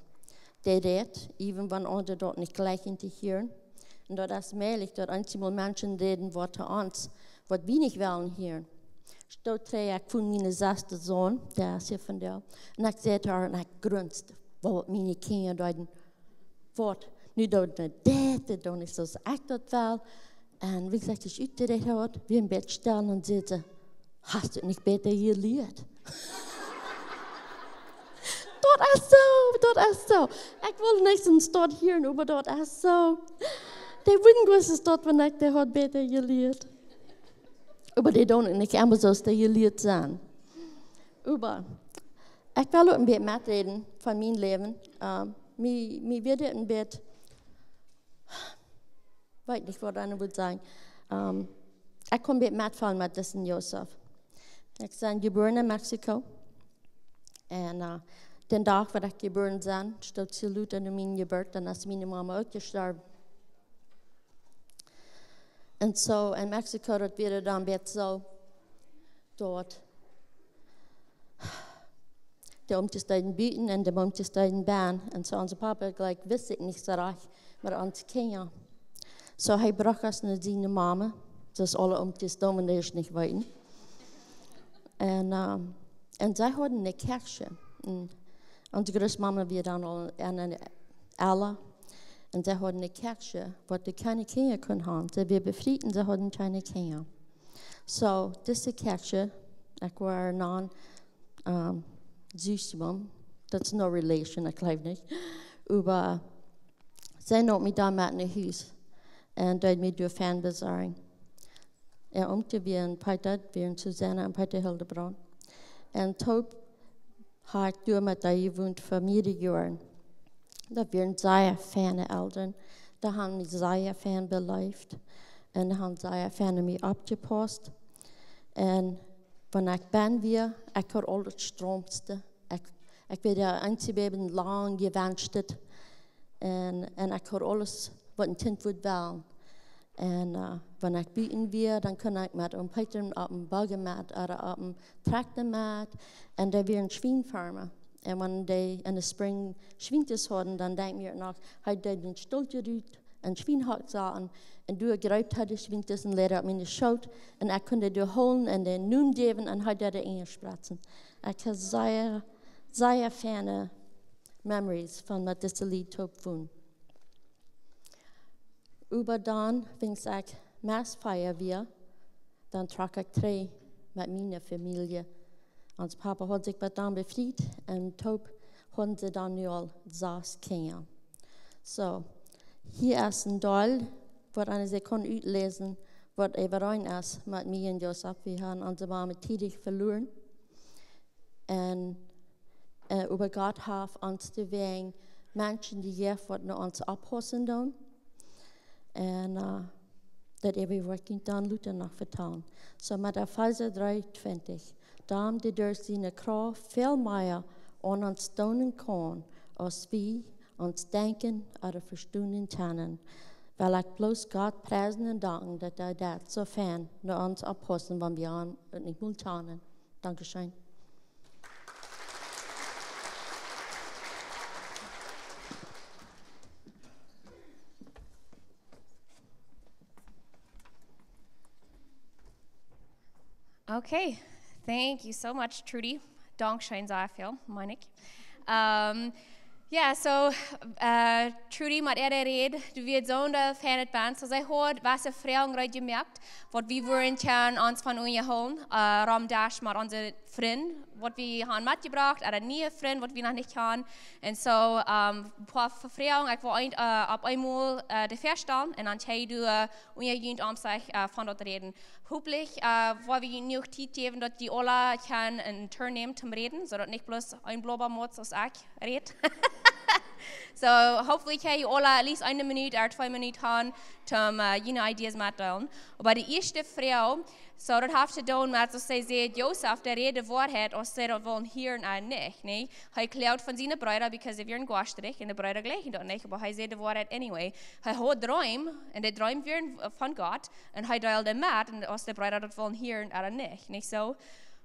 Dee rät, even wan aundre daut nich jlikjen to hieren. Un daut es mäajlich, daut eenjemol Menschen räden, waut to ons, waut wie nich wellen hieren. Soo trigj ekj von miene sesde Sän, dee es hia vondoag. Un ekj säd to äa un ekj grunsd, waut miene Kjinja deeden. Waut? Nu daut nich, daut, daut nich soo aus ekj daut well. Un wie jesajcht, aus ekj utjerädt haud, wia een bät stell un säd see: "Hast du nich bäta jelieet?" Daut es soo, daut es soo. Ekj well nich een Stoot hieren, oba daut es soo. Dee wudden jleich daut, wan ekj dee haud bäta jelieet. Oba dee doonen nich emma soo aus dee jelieet sent. Oba ekj well uk een bät meträden von mien Läwen. Ähm, mie, mie wia dit een bät, weet nich, waut ekj wudd sajen. Ähm, ekj kaun een bät metfeelen met disen Josef. Ekj sie jebuaren en Mexiko. Un, äh, dän Dach, waut ekj jebuaren sie, stoot Salute no miene Jeburt, dan es miene Mama uk jestorwen. Un soo en Mexiko, daut wia dan een bät soo, daut de Omtjes deeden buten un de Omtjes deeden bennen. Un soo, onse Papa jlikj wist sikj nich soo rajcht met onse Kjinja. Soo, hee brocht ons no siene Mama, soo aus aule Omtjes doonen, wan dee nich weeten. Un, ähm, un see hauden een Kjäakjsje. Un onse Grootmama wia dan aul en, en Ella. Un see hauden een Kjäakjsje, waut dee kjeene Kjinja kunn haben. See wia befriet un see hauden kjeene Kjinja. Soo, dise Kjäakjsje, ekj wia dan, ähm, Süsmam. That's no relation, ekj jleew nich. Oba see neem mie dan met no Hus. Un deed mie doa fein besorjen. Äa Omtje wieren Peter, wieren Susanne un Peter Hildebrand. Un toop haud ekj doa met dee jewont fa mearere Joaren. Daut wieren sea feine Elren. Dee haben mie sea fein beleeft. Un dee haben sea fein opp mie oppjepaust. Un wan ekj bennen wia, ekj haud aules Stroomste. Ekj, ekj wia daut eensje Baby lang jewenscht. Un, un ekj haud aules, waut een Kjint wudd wellen. Un, äh, wan ekj buten wia, dan kunn ekj met Oma Petra opp een Buggy met, ooda opp een Trakjta met. Un dee wia een Schwienfarma. Un wan dee en de Spring Schwienjes hauden, dan denkj ekj mie noch, hee deed een Stooltje rut, een Schwienhock saten, un doa jreep hee de Schwienjes un läd opp mienen Schoot, un ekj kunn dee doa hoolen un dän Nomen jäwen, un hee deed dee enjespretsen. Ekj hab sea, sea feine memories von met dise Lied toop wonen. Oba dan, wan ekj mea vea wia, dan trock ekj trigj met miene Famielje. Ons Papa haud sikj bat dan befriet un toop hauden see dan nu aul sas Kjinja. Soo, hia es een Deel, waut eena sikj kaun utläsen, waut äwareen es met mie un Josef. Wie haben onse Mama tiedich veloaren. Un, äh, oba Gott haft ons doawäajen Menschen jejäft, waut no ons oppaussen doonen. Un, äh, daut äwa woa ekj dan lota noch vetalen. Soo met Efeesa dree twintich. Dee, dee derch siene Krauft väl mea aun ons doonen kaun, aus wie ons denkjen ooda vestonen kjennen. Well ekj bloos Gott priesen un danken, daut hee daut soo fein no ons oppaussen, wan wie am nich mol kjanen. Dankscheen. Okay, thank you so much, Trudy. Dankscheen, sea väl, meen ekj. Ähm, jo, soo, äh, Trudy, met äare Räd, du wieescht soo een feinet Band. Soo, see haud waut Froagen reed jemoakt, waut wie wudden kjennen ons von unjahoolen, äh, rom Dash met onse Frind, waut wie haben metjebrocht, ooda niee Frind, waut wie noch nich kjanen. Un soo, ähm, een poa Froagen, ekj well een, äh, opp eemol, äh, de väastalen un dan kjenn jie, äh, unja junt om sikj, äh, von daut räden. Hopentlich, äh, woa wie junt noch Tiet jäwen, daut jie aule kjennen een Turn nämen toom räden, soo daut nich bloos een Blobbermotz aus ekj rät. So, hopefully kjenn jie aula at least eene Minut ooda twee Minuten haben, om, äh, june Ideas mettodeelen. Oba de ieeschte Froag, so, daut haft to doonen met, soo aus see säd, Josef, dee räd de Woarheit, aus see daut wullen hieren ooda nich, nä? Hee kloagt von siene Breeda, because hee wia een Goastrich, un de Breeda jlikjden daut nich, oba hee säd de Woarheit anyway. Hee haud Dreem, un de Dreem wieren von Gott, un hee deeld dee met, un aus de Breeda daut wullen hieren ooda nich, nich soo?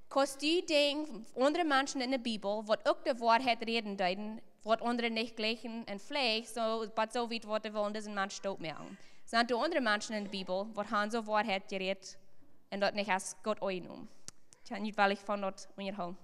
Kaust du denkjen, aundre Menschen enne Bibel, waut uk de Woarheit räden deeden, waut aundre nich jlikjden un veleicht, soo, oba soo wiet waut dee wullen disen Mensch doot moaken. Sent doa aundre Menschen enne Bibel, waut han soo Woarheit jerät un daut nich aus goot aunjenomen? Tja, nu well ekj von daut unjahoolen.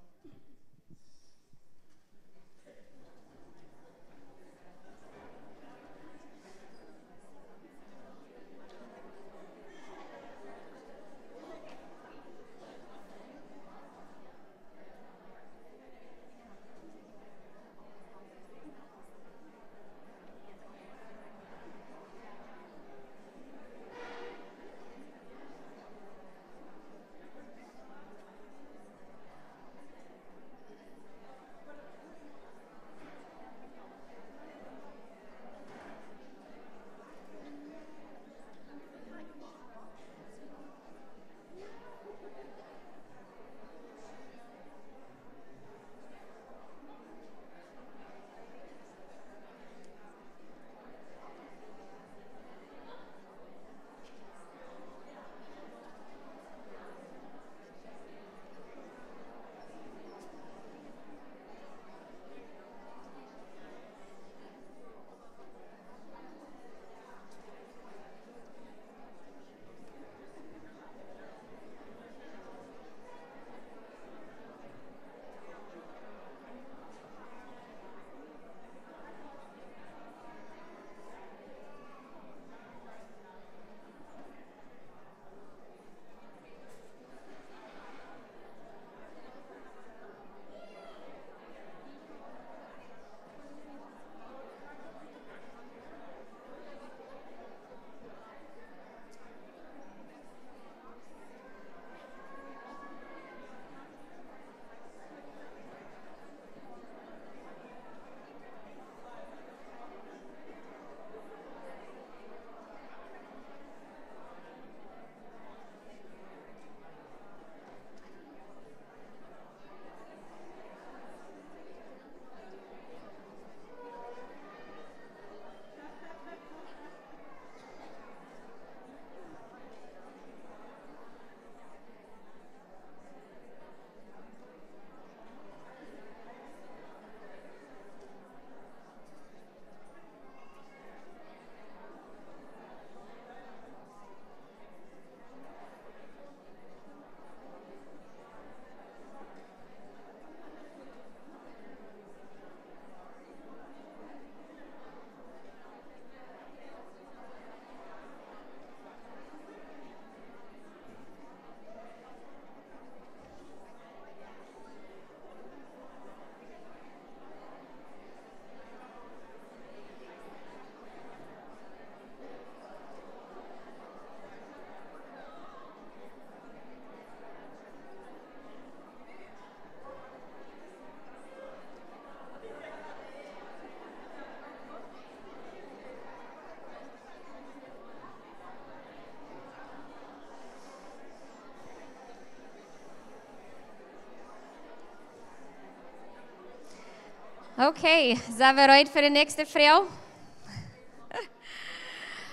Okay, sent wie reed fa de näakjste Froag?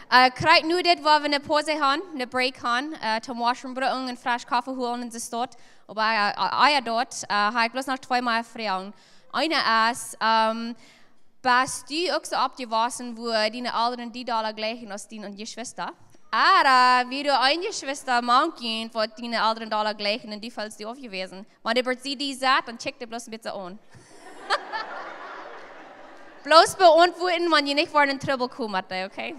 Äh, krakjt nu dit, wua wie eene Paus haben, eene Break haben, äh, toom Washroom brucken un fresch Koffe holen un soo waut. Oba, äh, ea daut, äh, hab ekj bloos noch twee mea Froagen. Eene es, ähm, best du uk soo oppjewossen, wua diene Elren die dolla jleichen aus diene Jeschwista? Ooda wia doa eene Jeschwista mank junt, waut diene Elren dolla jleichen un du feelst die aufjewäsen? Wan dee bie die sat, dan check dee bloos een bät aun. Bloos beauntwuaden, wan jie nich woaren en Trubbel komen, okay?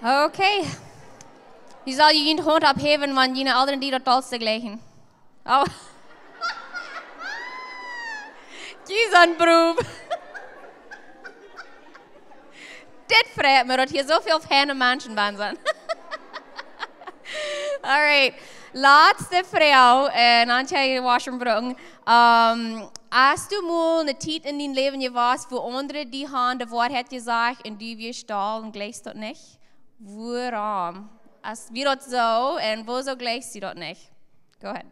Okay. Wie saul jie de Haunt opphäwen, wan june Elren die daut dollste jleichen? Oh. Jie sent brow. Dit freit mie, daut hia soo väl feine Menschen bie sent. All right. Latste Froag, un dan kjenn jie de Washroom brucken. Ähm, hast du mol eene Tiet en dien Läwen jewast, wua aundre die haben de Woarheit jesajcht un du wieescht doll un jleichst daut nich? Wuarom? Aus wia daut soo un wuasoo jleichst du daut nich? Go ahead.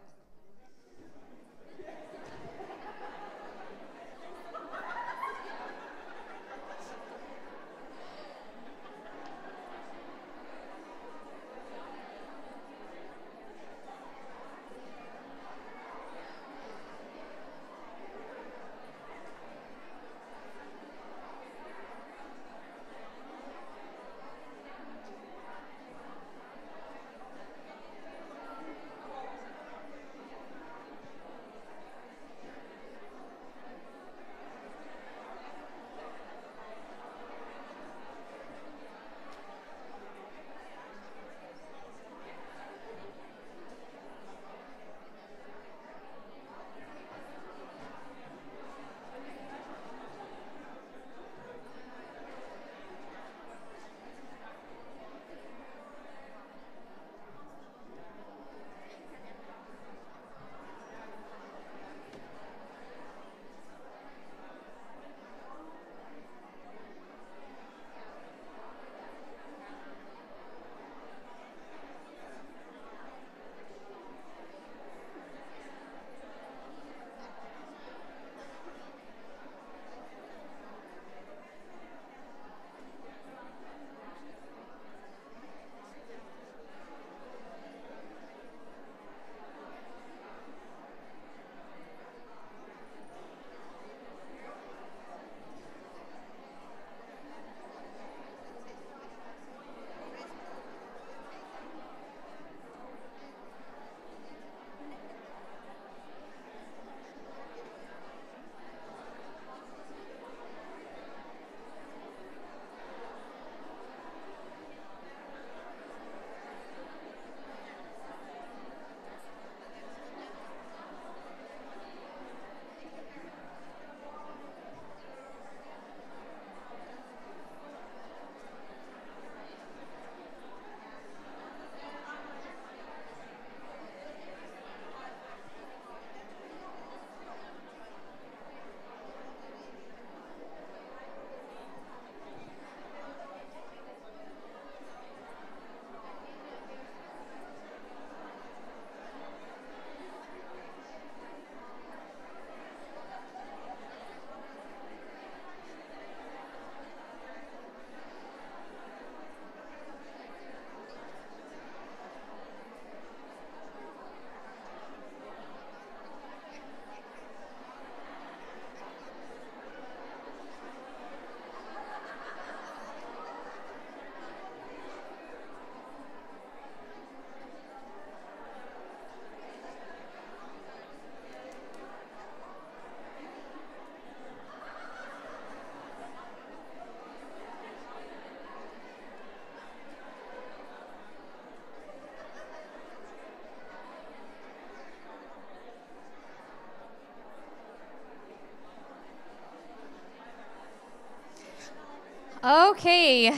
Okay.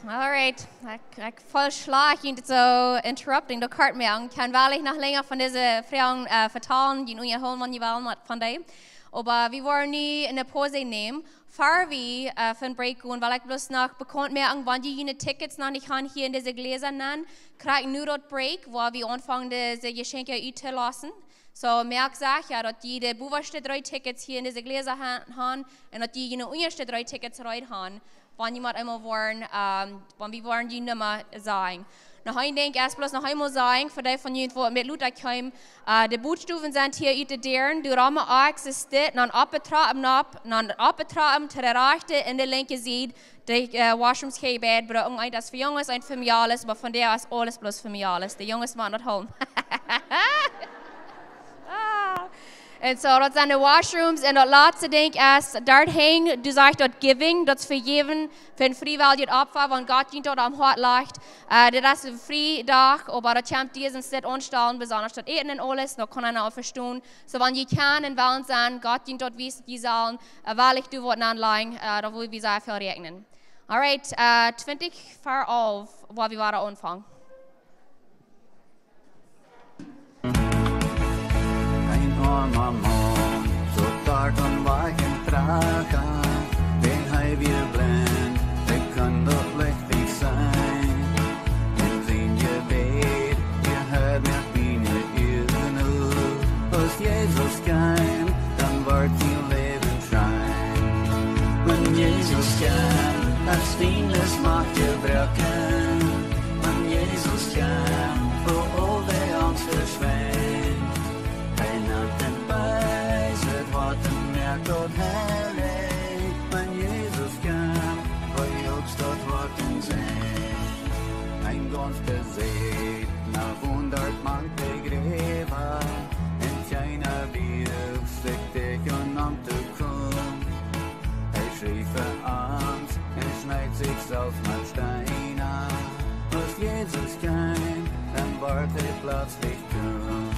All right. Ekj, ekj voll schlajcht, junt soo interrupting, daut kjikjt mie aun. Kaun well ekj noch lenja von dise Froagen, äh, vetalen, dee unja Holman jewellen met von dee. Oba wie woaren nu eene Paus nämen. Ver wie, äh, von Break gonen, well ekj bloos noch bekaunt moaken, wan jie june Tickets noch nich haben hia en dise Gläsa, dan kjrieen jie nu daut Break, wua wie aunfangen dise Jeschenkja uttolassen. Soo, moakt secha, jo, daut jie de bowaschte dree Tickets hia en dise Gläsa ha-, haben un daut jie june unjaschte dree Tickets reed haben, wan jie met eemol woaren, ähm, wan wie woaren june Numma sajen. Noch een Dinkj es bloos noch eemol sajen, fa dee von junt waut met luta kjeemen, äh, de Bootschoft sent hia ut de Däaren, doa rom es dit, dan oppe Trap nopp, dan oppe Trap to de rajchte un de linkje Sied, de, äh, Washrooms hia bie brucken, eent es fa Junges, eent fa Mejales, oba vondoag es aules bloos fa Mejales. De Junges motten daut hoolen. Ah. Un soo, daut sent de washrooms. Un daut latste Dinkj es, doa hinjen, du sajchst daut giving, daut es vejäwen, fa een friewelljet Opfa, wan Gott junt daut aum Hoat lajcht. Äh, dit es een Friedach, oba daut kjemt disen Stekj aunstalen, besonda daut Äten un aules, daut kaun eena uk vestonen. Soo, wan jie kjennen un wellen sennen, Gott junt daut wiest, jie sellen, äh, wellich doa waut aunlajen, äh, daut wudd wie sea väl räakjnen. Alright, äh, twintich ver alf, woa wie wada aunfangen. Een oama Maun, soo doa aum Wajch en Pracha, dee hee wia blint, hee kunn daut Licht nich seenen. Un sien Jebäd, hee hieed met miene Uagen opp. Aus Jesus kjeem, dan wort sien Läwen scheen. Wan Jesus kjemt, es Finjes Macht jebroaken. Wan Jesus kjemt, fa aul de Angst veschwinjt. Hee nemt een beeset Hoat un moakt daut heilich. Wan Jesus kjemt, vejoagst daut Hoat un Sind. Een gaunz Besät, na hundat mank de Jräwa, un kjeena wuag sikj dicht aun am to komen. Hee schrift Angst un schnitt sikj selfst met Steena. Aus Jesus kjeem, dan wort hee pletslich stumm.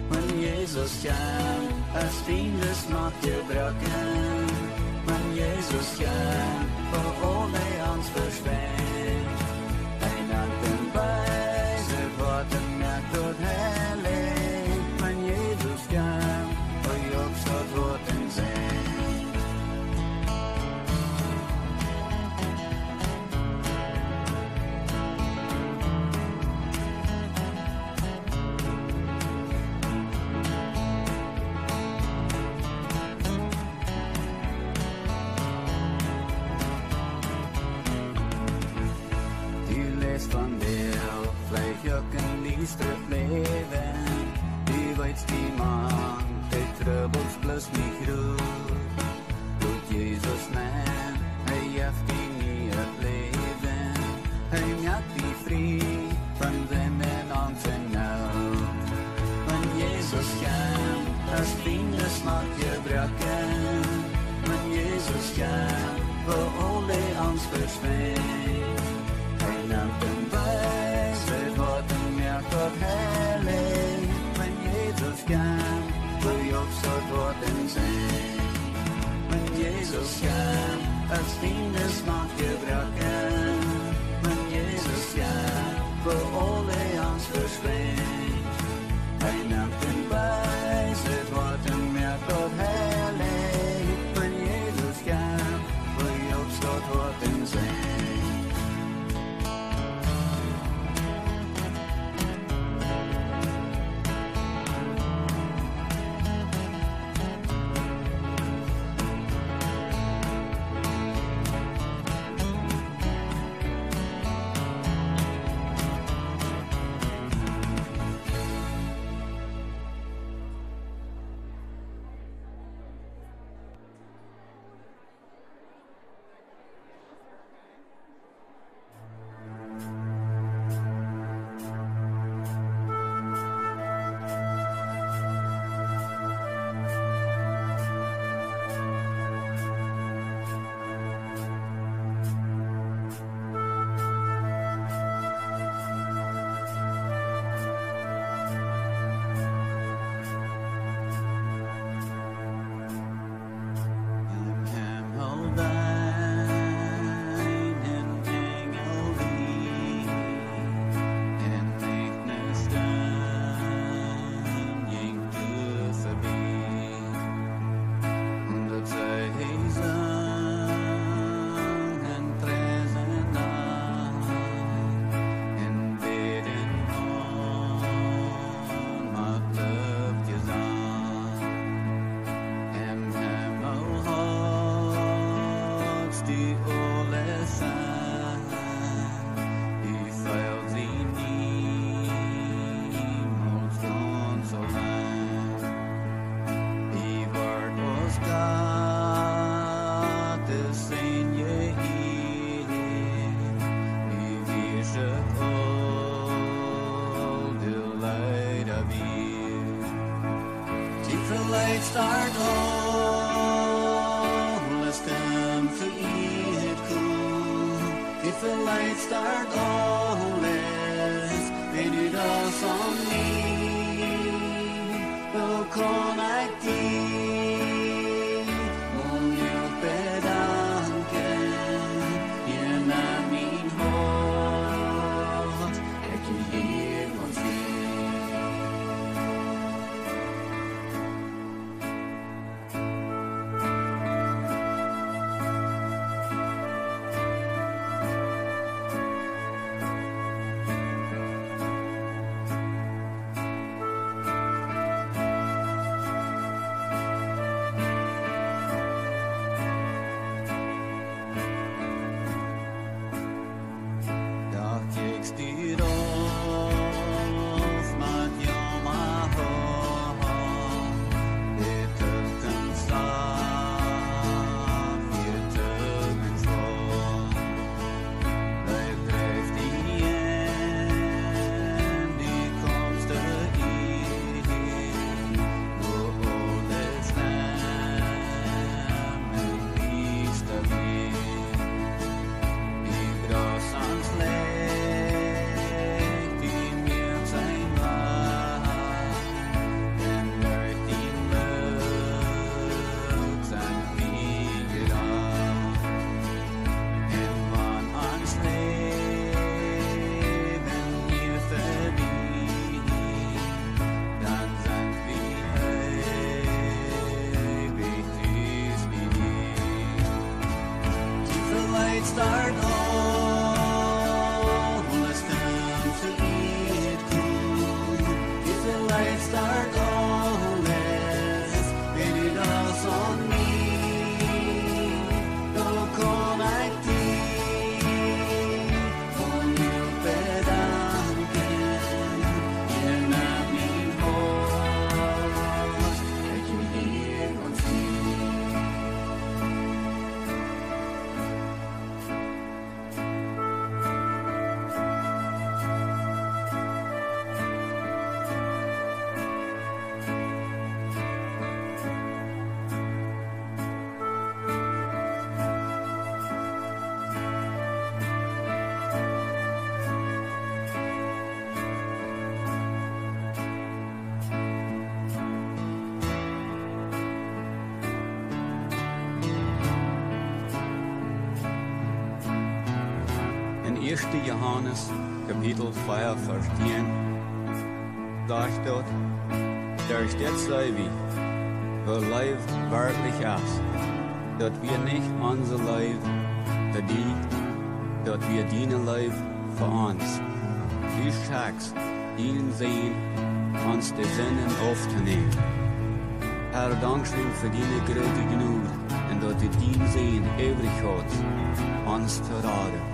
Wan Jesus kjemt, es Finjes Macht jebroaken. Wan Jesus kjemt, fa aul de Angst veschwinjt. Hee nemt een beeset Hoat un moakt daut heilich. Wan Jesus kjemt, vejoagst daut Hoat un Sind. Du läfst vondoag veleicht uk een diestret Läwen. Du weetst, du mank de Trubbels bloos nich rut. Lot Jesus nenn, hee jeft die nieet Läwen. Hee moakt die frie von Sind un Angst un Noot. Wan Jesus kjemt, es Finjes Macht jebroaken. Wan Jesus kjemt, fa aul de Angst veschwinjt. Hee nemt een beeset Hoat un moakt daut heilich. Wan Jesus kjemt, vejoagst daut Hoat un Sind. Wan Jesus kjemt, es Finjes Macht jebroaken. Wan Jesus kjemt, fa aul de Angst veschwinjt. Hee nemt een beeset Hoat un moakt daut heilich. Wan Jesus kjemt, vejoagst daut Hoat un Sind. Vielleicht start aules, dan veieet Gott. Vielleicht start aules, wan du daut aun mie, woo kaun ekj die onjäft bedanken? Hia en mien Hoat, ekj hia ons hia. Doch kjikjst du rauf met Jauma, de Tokunft steit, de Tokunft steit. Hee dreift die en, du kjemst doa en, wua aule Stemmen wiescht. Vielleicht start aules, dan veieet Gott. Vielleicht start aules, wan du daut aun mie, woo kaun ekj die onjäft bedanken? Hia en mien Hoat, ekj hia ons hia. En ieeschte Johanes, Kapitel vea, Varsch tieen, sajcht daut: Derch dit see wie, woo Leew werkjlich es, daut wia nich onse Leew fa die, daut wia diene Leew fa ons. Du schekjst dienen Sän, ons de Sinden auftonämen. Herr, dankscheen fa diene groote Jnod un daut du dienen Sän äwrich haudst, ons to raden.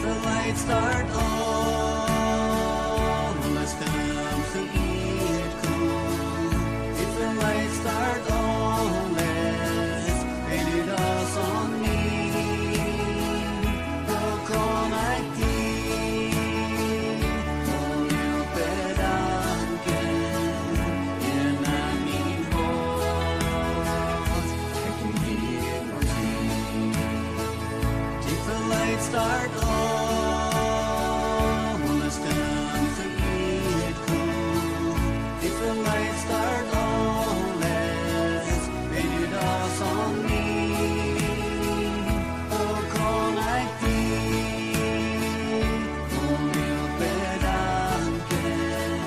Vielleicht start aules, dan veieet Gott. Vielleicht start aules, wan du daut aun mie, woo kaun ekj die onjäft bedanken? Hia en mien Hoat, ekj hia ons hia. Vielleicht start aules, dan veieet Gott. Vielleicht start aules, wan du daut aun mie, woo kaun ekj die onjäft bedanken?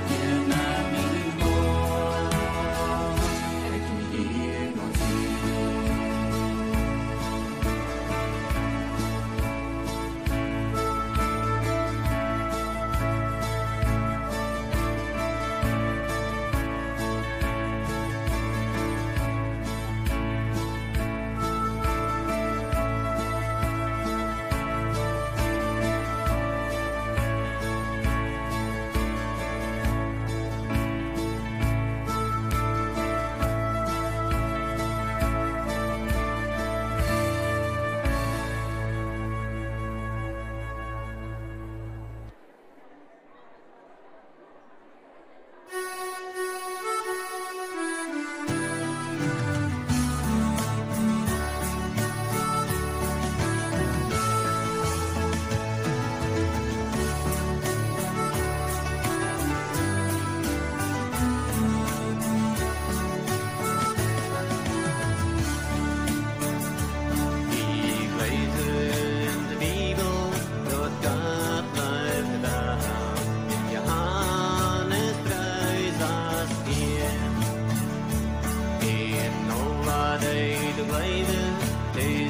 Hia en mien Hoat, ekj hia ons hia.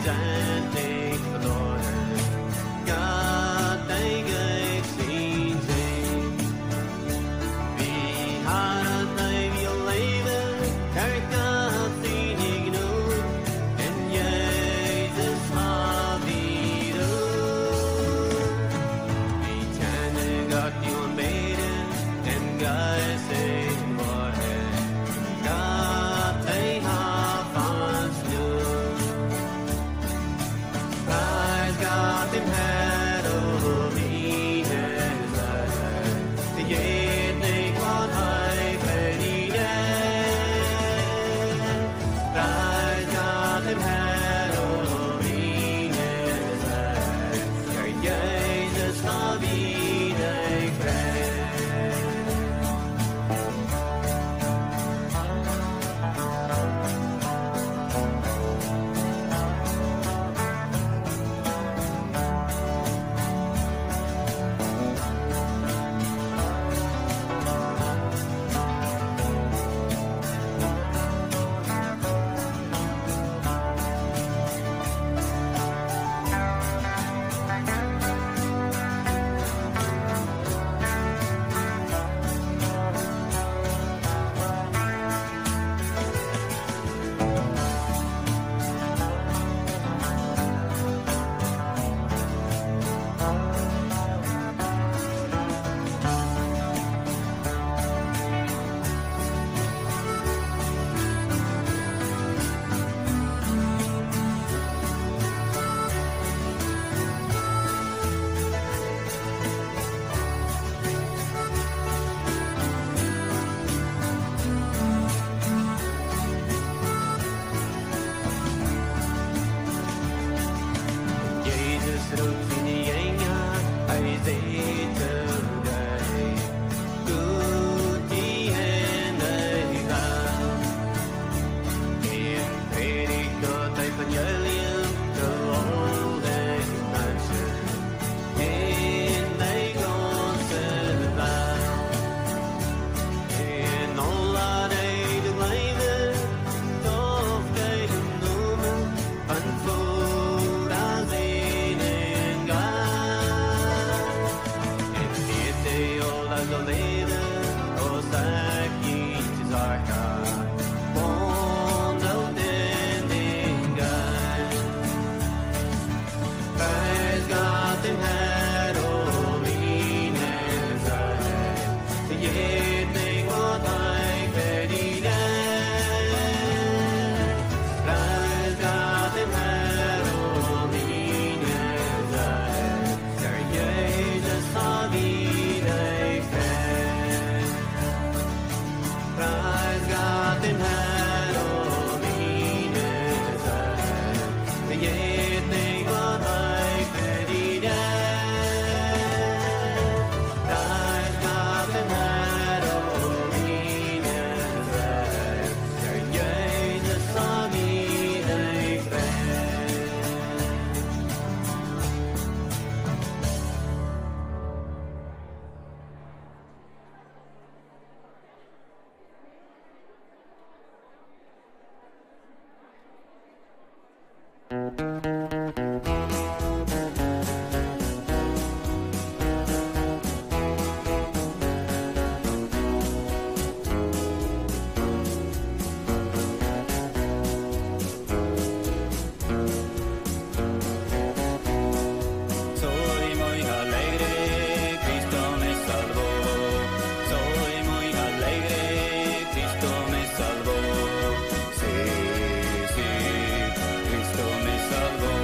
Sent nich veloaren, Gott, dee jeef sien Sän. Wie haben daut Läwen, derch Gott siene Jnod, en Jesus hab wie Ruh. Wie kjennen Gott aunbäden, en Jeist un Woarheit. Gott, dee haft ons leef. Pries Gott däm Herrn, o miene Seel, vejät nich, waut hee fa die deed. Pries Gott däm Herrn, o miene Seel, derch Jesus hab ekj Fräd. Jesus roopt siene Jinja, hee sajcht to dee: Got jie en de Welt un prädicht daut Evangelium to aule Menschen. En de gaunze Welt. En aula, dee doa jleewen, dee woaren jedopen, en Voda, Sän un Jeist. En dee aula sellen läwen, aus ekj junt jesajcht hab, waundelt en dän Jeist. Pries Gott däm Herrn, o miene Seel, vejät nich, waut hee fa die deed. Pries Gott däm Herrn, o miene Seel, derch Jesus hab ekj Fräd. Pries Gott däm Herrn, o miene Seel, vejät nich, waut hee fa die deed. Pries Gott däm Herrn, o miene Seel, derch Jesus hab ekj Fräd. Soy muy alegre, Cristo me salvó. Soy muy alegre, Cristo me salvó. Sí, sí, Cristo me salvó.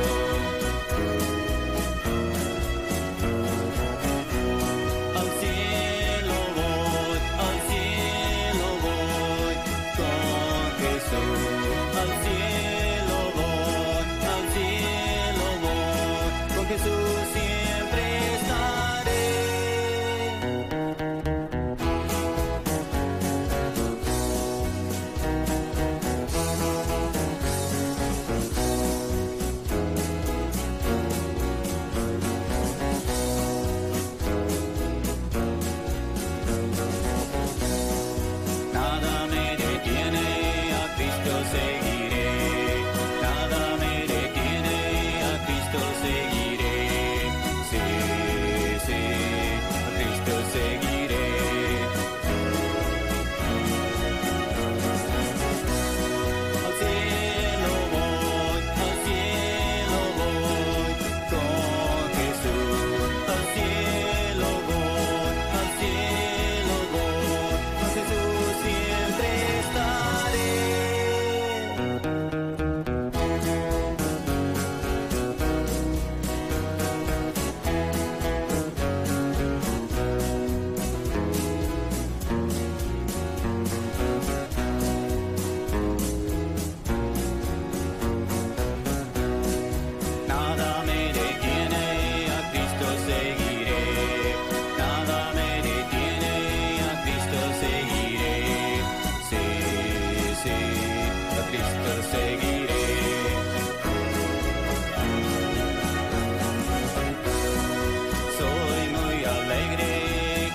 Soy muy alegre,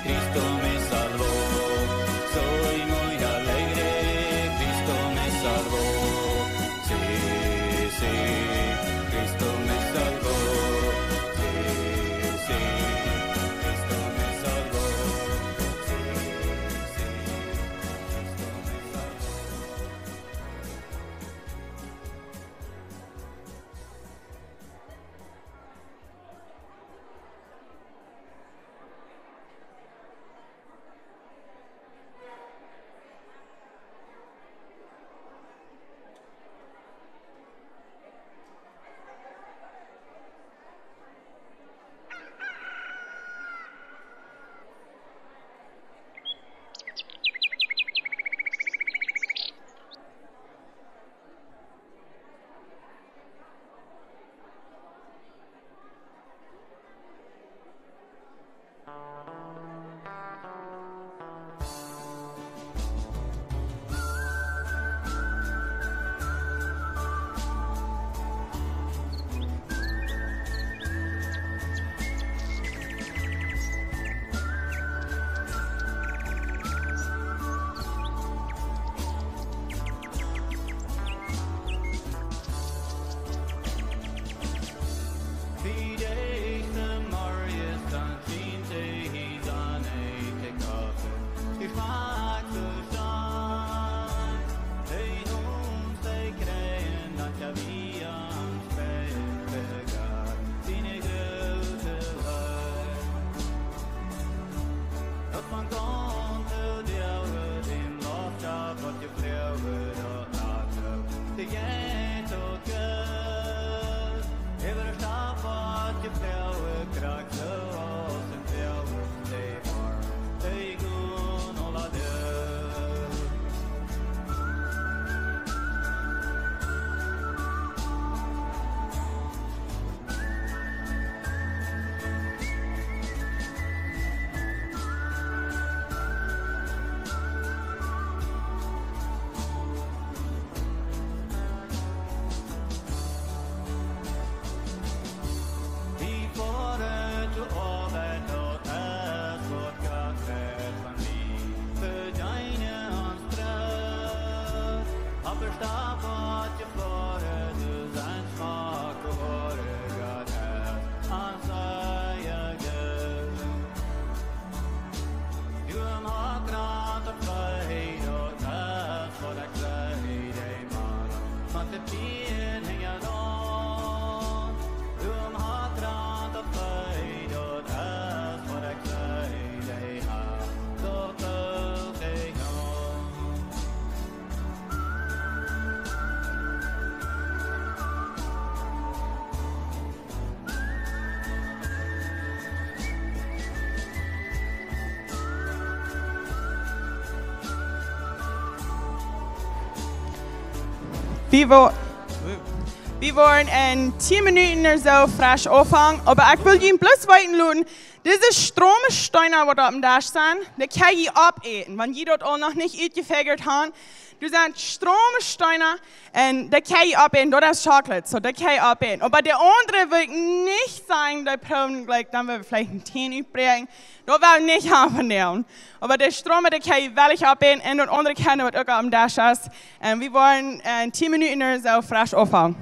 Cristo me salvó. Soy muy alegre, Cristo me salvó. Sí, sí, Cristo me salvó. Sí, sí, Cristo me salvó. Sí, sí, Cristo me salvó. Wie de ieeschte Morjes dan schient de Sonn to koaken. Wie schmakjt soo scheen, de Haunt to kjrieen, daut jie wie ons Fäajen begott, siene groote Leew. Daut von Gott to Däa, dän Loftschauff, waut jefloagen daut Nacht, de jeit uk goot. Äwa de Staup, waut jefloagen, krakjt soo aus een Fäajen, de Form, de Gun, aula Däa. Wie foaren to Oabeit, daut es waut Gott kjricht von mie. Vedeenen ons Broot. Opp de Staup, waut jefloagen, du sent schmock jeworden, Gott es ons sea goot. Du hast groote Freid, daut es waut ekj saj, de Maun, met de Pien hinjaraun. Du hast groote Freid, daut es waut ekj saj, de Har, daut es ekj aun. Wie wo-, wie woaren en tieen Minuten ooda soo fresch aunfangen, oba ekj well junt bloos weeten loten, dise Stroomsteena, waut oppem Desch sent, dee kjenn jie oppäten, wan jie daut aul noch nich utjefiegat haben. Doa sent Stroomsteena un dee kjenn jie oppäten, daut es Chocolate, soo dee kjenn jie oppäten. Oba de aundre well ekj nich sajen, dee proowen jlikj, dan woa wie veleicht een Tähn utbräakjen. Daut woa wie nich haben von dän. Oba de Strooma, dee kjenn jie wellich oppäten un daut aundre kjenn jie waut uk oppem Desch es. Un wie woaren en tieen Minuten ooda soo fresch aunfangen.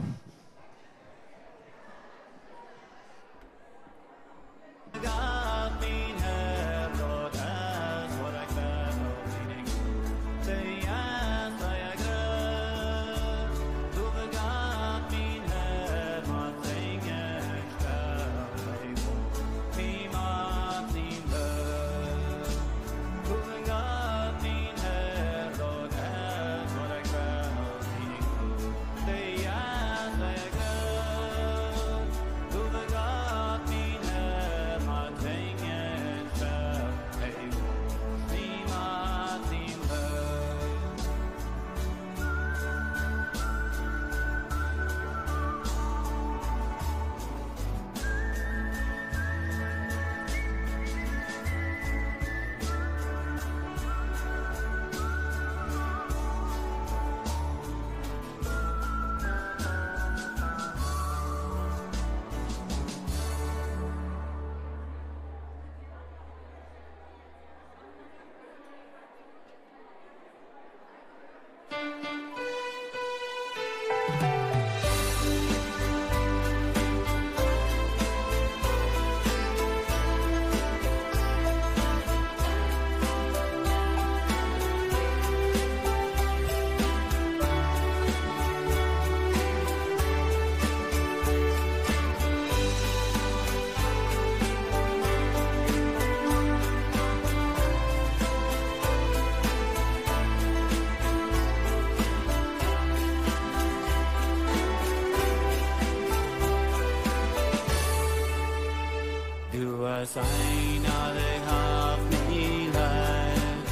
Seena, dee haft mie leef,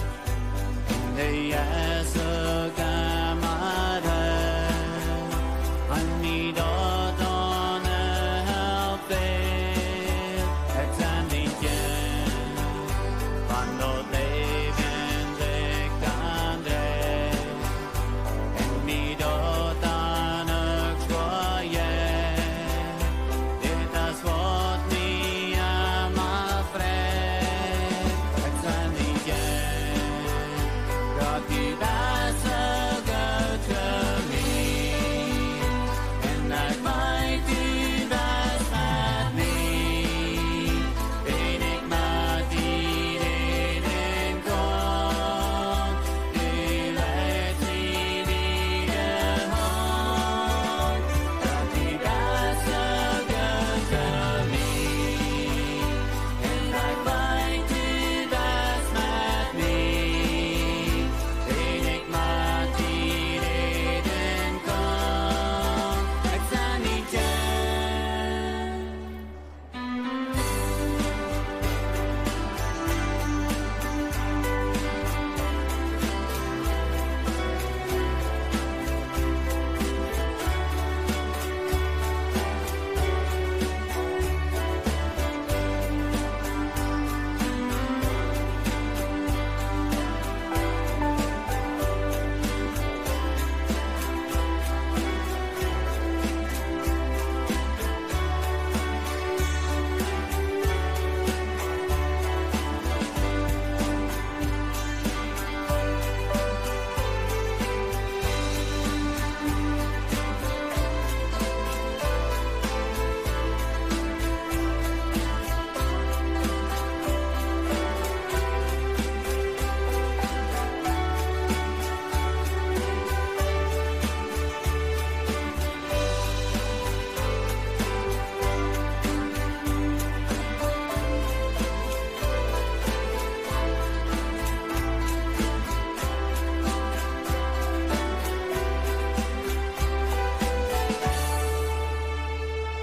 un dee es uk emma doa, un mie daut aun de Help fält. Ekj sie nich jung, wan daut Läwen sikj dan dreit, un mie daut dan uk schwoa jeit. Dit es waut mie emma freit. Ekj sie nich jung, daut du best soo goot to mie. Un ekj weet, du best met mie. Wan ekj met die räden kaun, du leitst mie bie de Haunt. Daut du best soo goot to mie. Un ekj weet, du best met mie. Wan ekj met die räden kaun, ekj sie nich jung.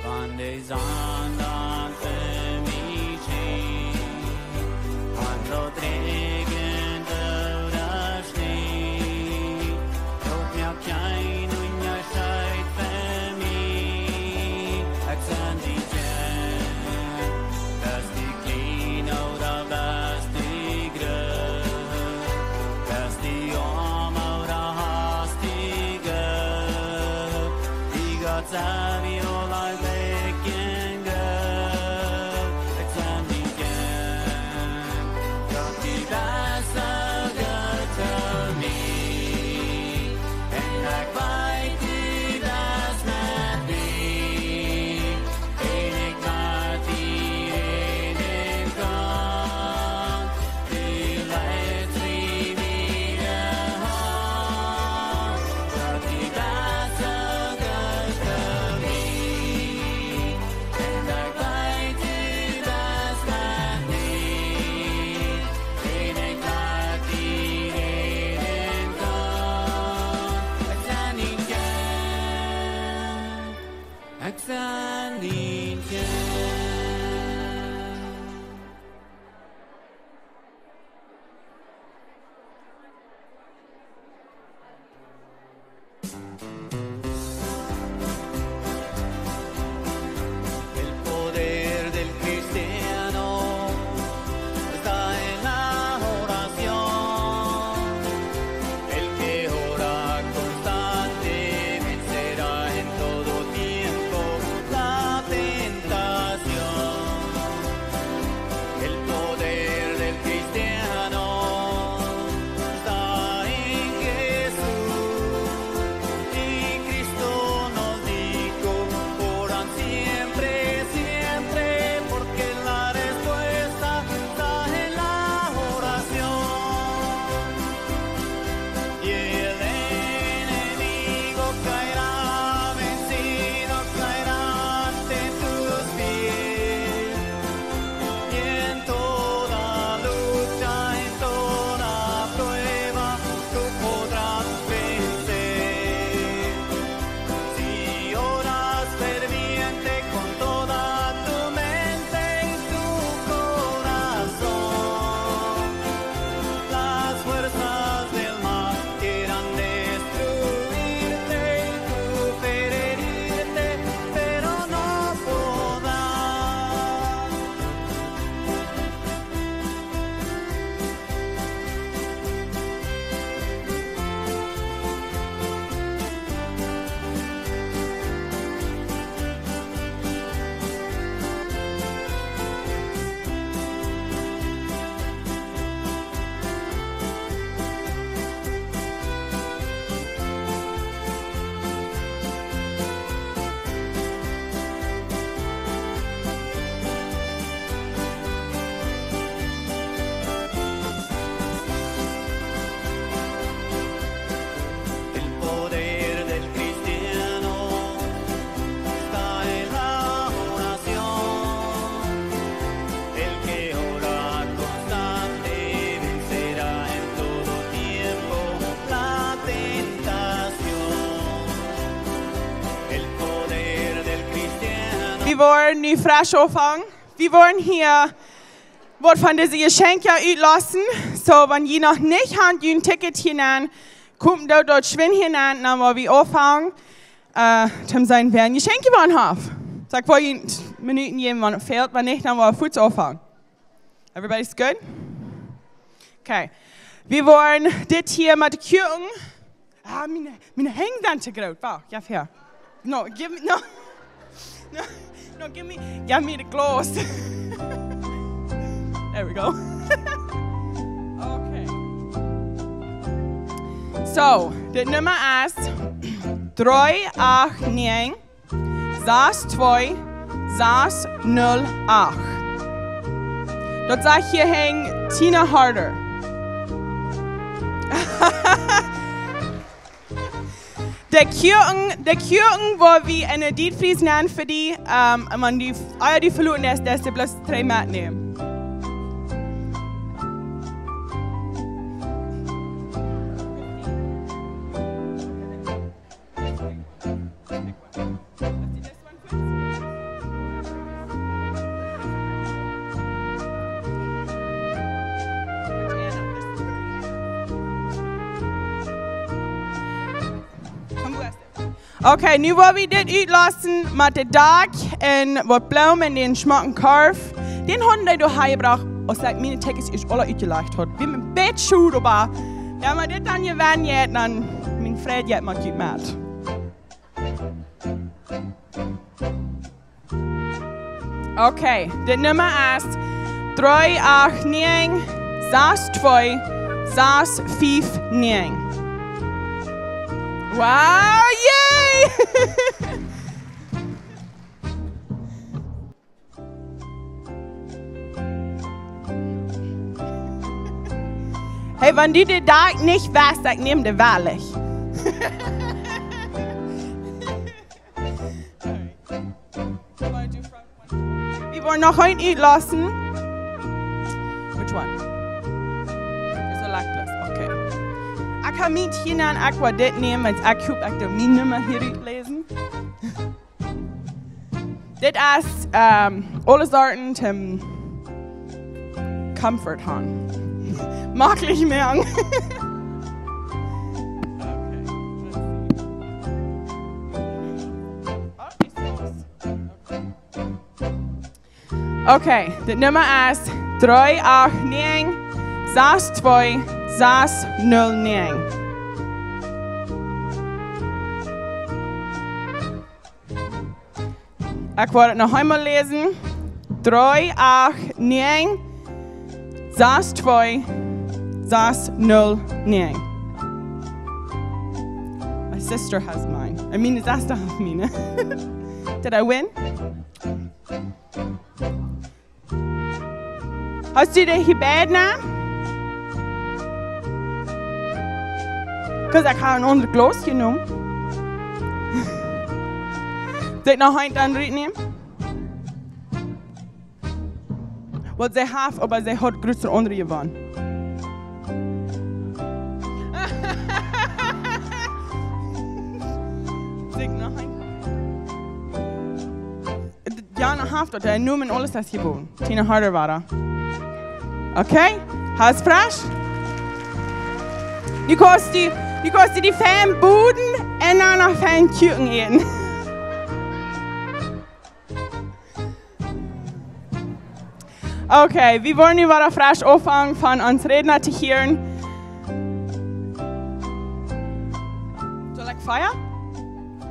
Wan de Sonn dan fa mie schient, wan daut räajent ooda schniet, daut moakt kjeen Unjascheet fa mie. Ekj sie nich jung, best du kjlien ooda best du groot, best du oam ooda hast du goot, bie Gott sent wie aula jlikj goot. Ekj sie nich jung, daut du best soo goot to mie. Un ekj weet, du best met mie. Wan ekj met die räden kaun, du leitst mie bie de Haunt. Daut du best soo goot to mie. Un ekj weet, du best met mie. Wan ekj met die räden kaun, ekj sie nich jung, ekj sie nich jung. El poder del cristiano está en la oración. El que ora constante vencerá en todo tiempo la tentación. Wie woaren nu fresch aunfangen. Wie woaren hia waut von dise Jeschenkja utloten. So, wan jie noch nich han, jun Ticket hia nämen, kjemt daut, daut schwind hia nämen, dan woa wie aunfangen, äh, toom seenen, wäa een Jeschenkj jewonnen haft. Saj ekj, woa jie Minuten jäwen, wan et fält, wan nich, dan woa wie fuaz aunfangen. Everybody's good? Okay. Wie woaren dit hia met de Kuaken. Ah, miene, miene Henj sent too groot. Wow, ja, fair. No, give me, no. No, no, give me, give me the glass. There we go. Okay. So, de Numma es dree acht negen sas twee sas nul acht. Daut sajcht hia Henj Tina Harder. De Kuaken, de Kuaken woa wie enne Deepfries nämen fa die, ähm, un wan du, ah jo, du veloten es, daut du bloos dree metnemen. Okay, nu woa wie dit utloten met de Dakj un waut Bloomen un dän schmocken Korf. Dän hauden dee doa han jebrocht, aus ekj miene Tickets ieescht aula utjelajcht haud. Wie met een bät Schuh doabie. Jo, oba dit dan jewennen, jo, dan mien Fräd jeit met junt met. Okay, de Numma es dree acht negen sas twee sas fief negen. Wow, yay! Hey, wan du de Dakj nich west, ekj näm de Welle. Wie woaren noch een utloten. Which one? Is a Lackless. Okay. Ekj hab mien Tina un ekj woa dit nämen, wiels ekj hop, ekj doo miene Numma hia utläsen. Dit es, ähm, aule Sorten toom Comfort han. Maklich moaken. Okay, de Numma es dree acht negen sas twee sas nul negen. Ekj woa et noch eemol läsen. Dree acht negen sas twee sas nul negen. My sister has mine. I mean, miene Sesta haft miene. Did I win? Hast du de Gebäd nämen? 'Cause ekj hab een aundret Glaus jenomen. Sell ekj noch eent dan rutnämen? Waut see haft, oba see haud groote aundre jewonnen. Sell ekj noch eent? Jana haft daut, de Nomen, aules es jeboden. Tina Harder wia daut. Okay? Hast fresch? Du kaust die, du kaust die fein booten un dan noch fein Kuaken äten. Okay, wie woaren nu wada fresch aunfangen von ons Rädna to hieren. Sell ekj fea?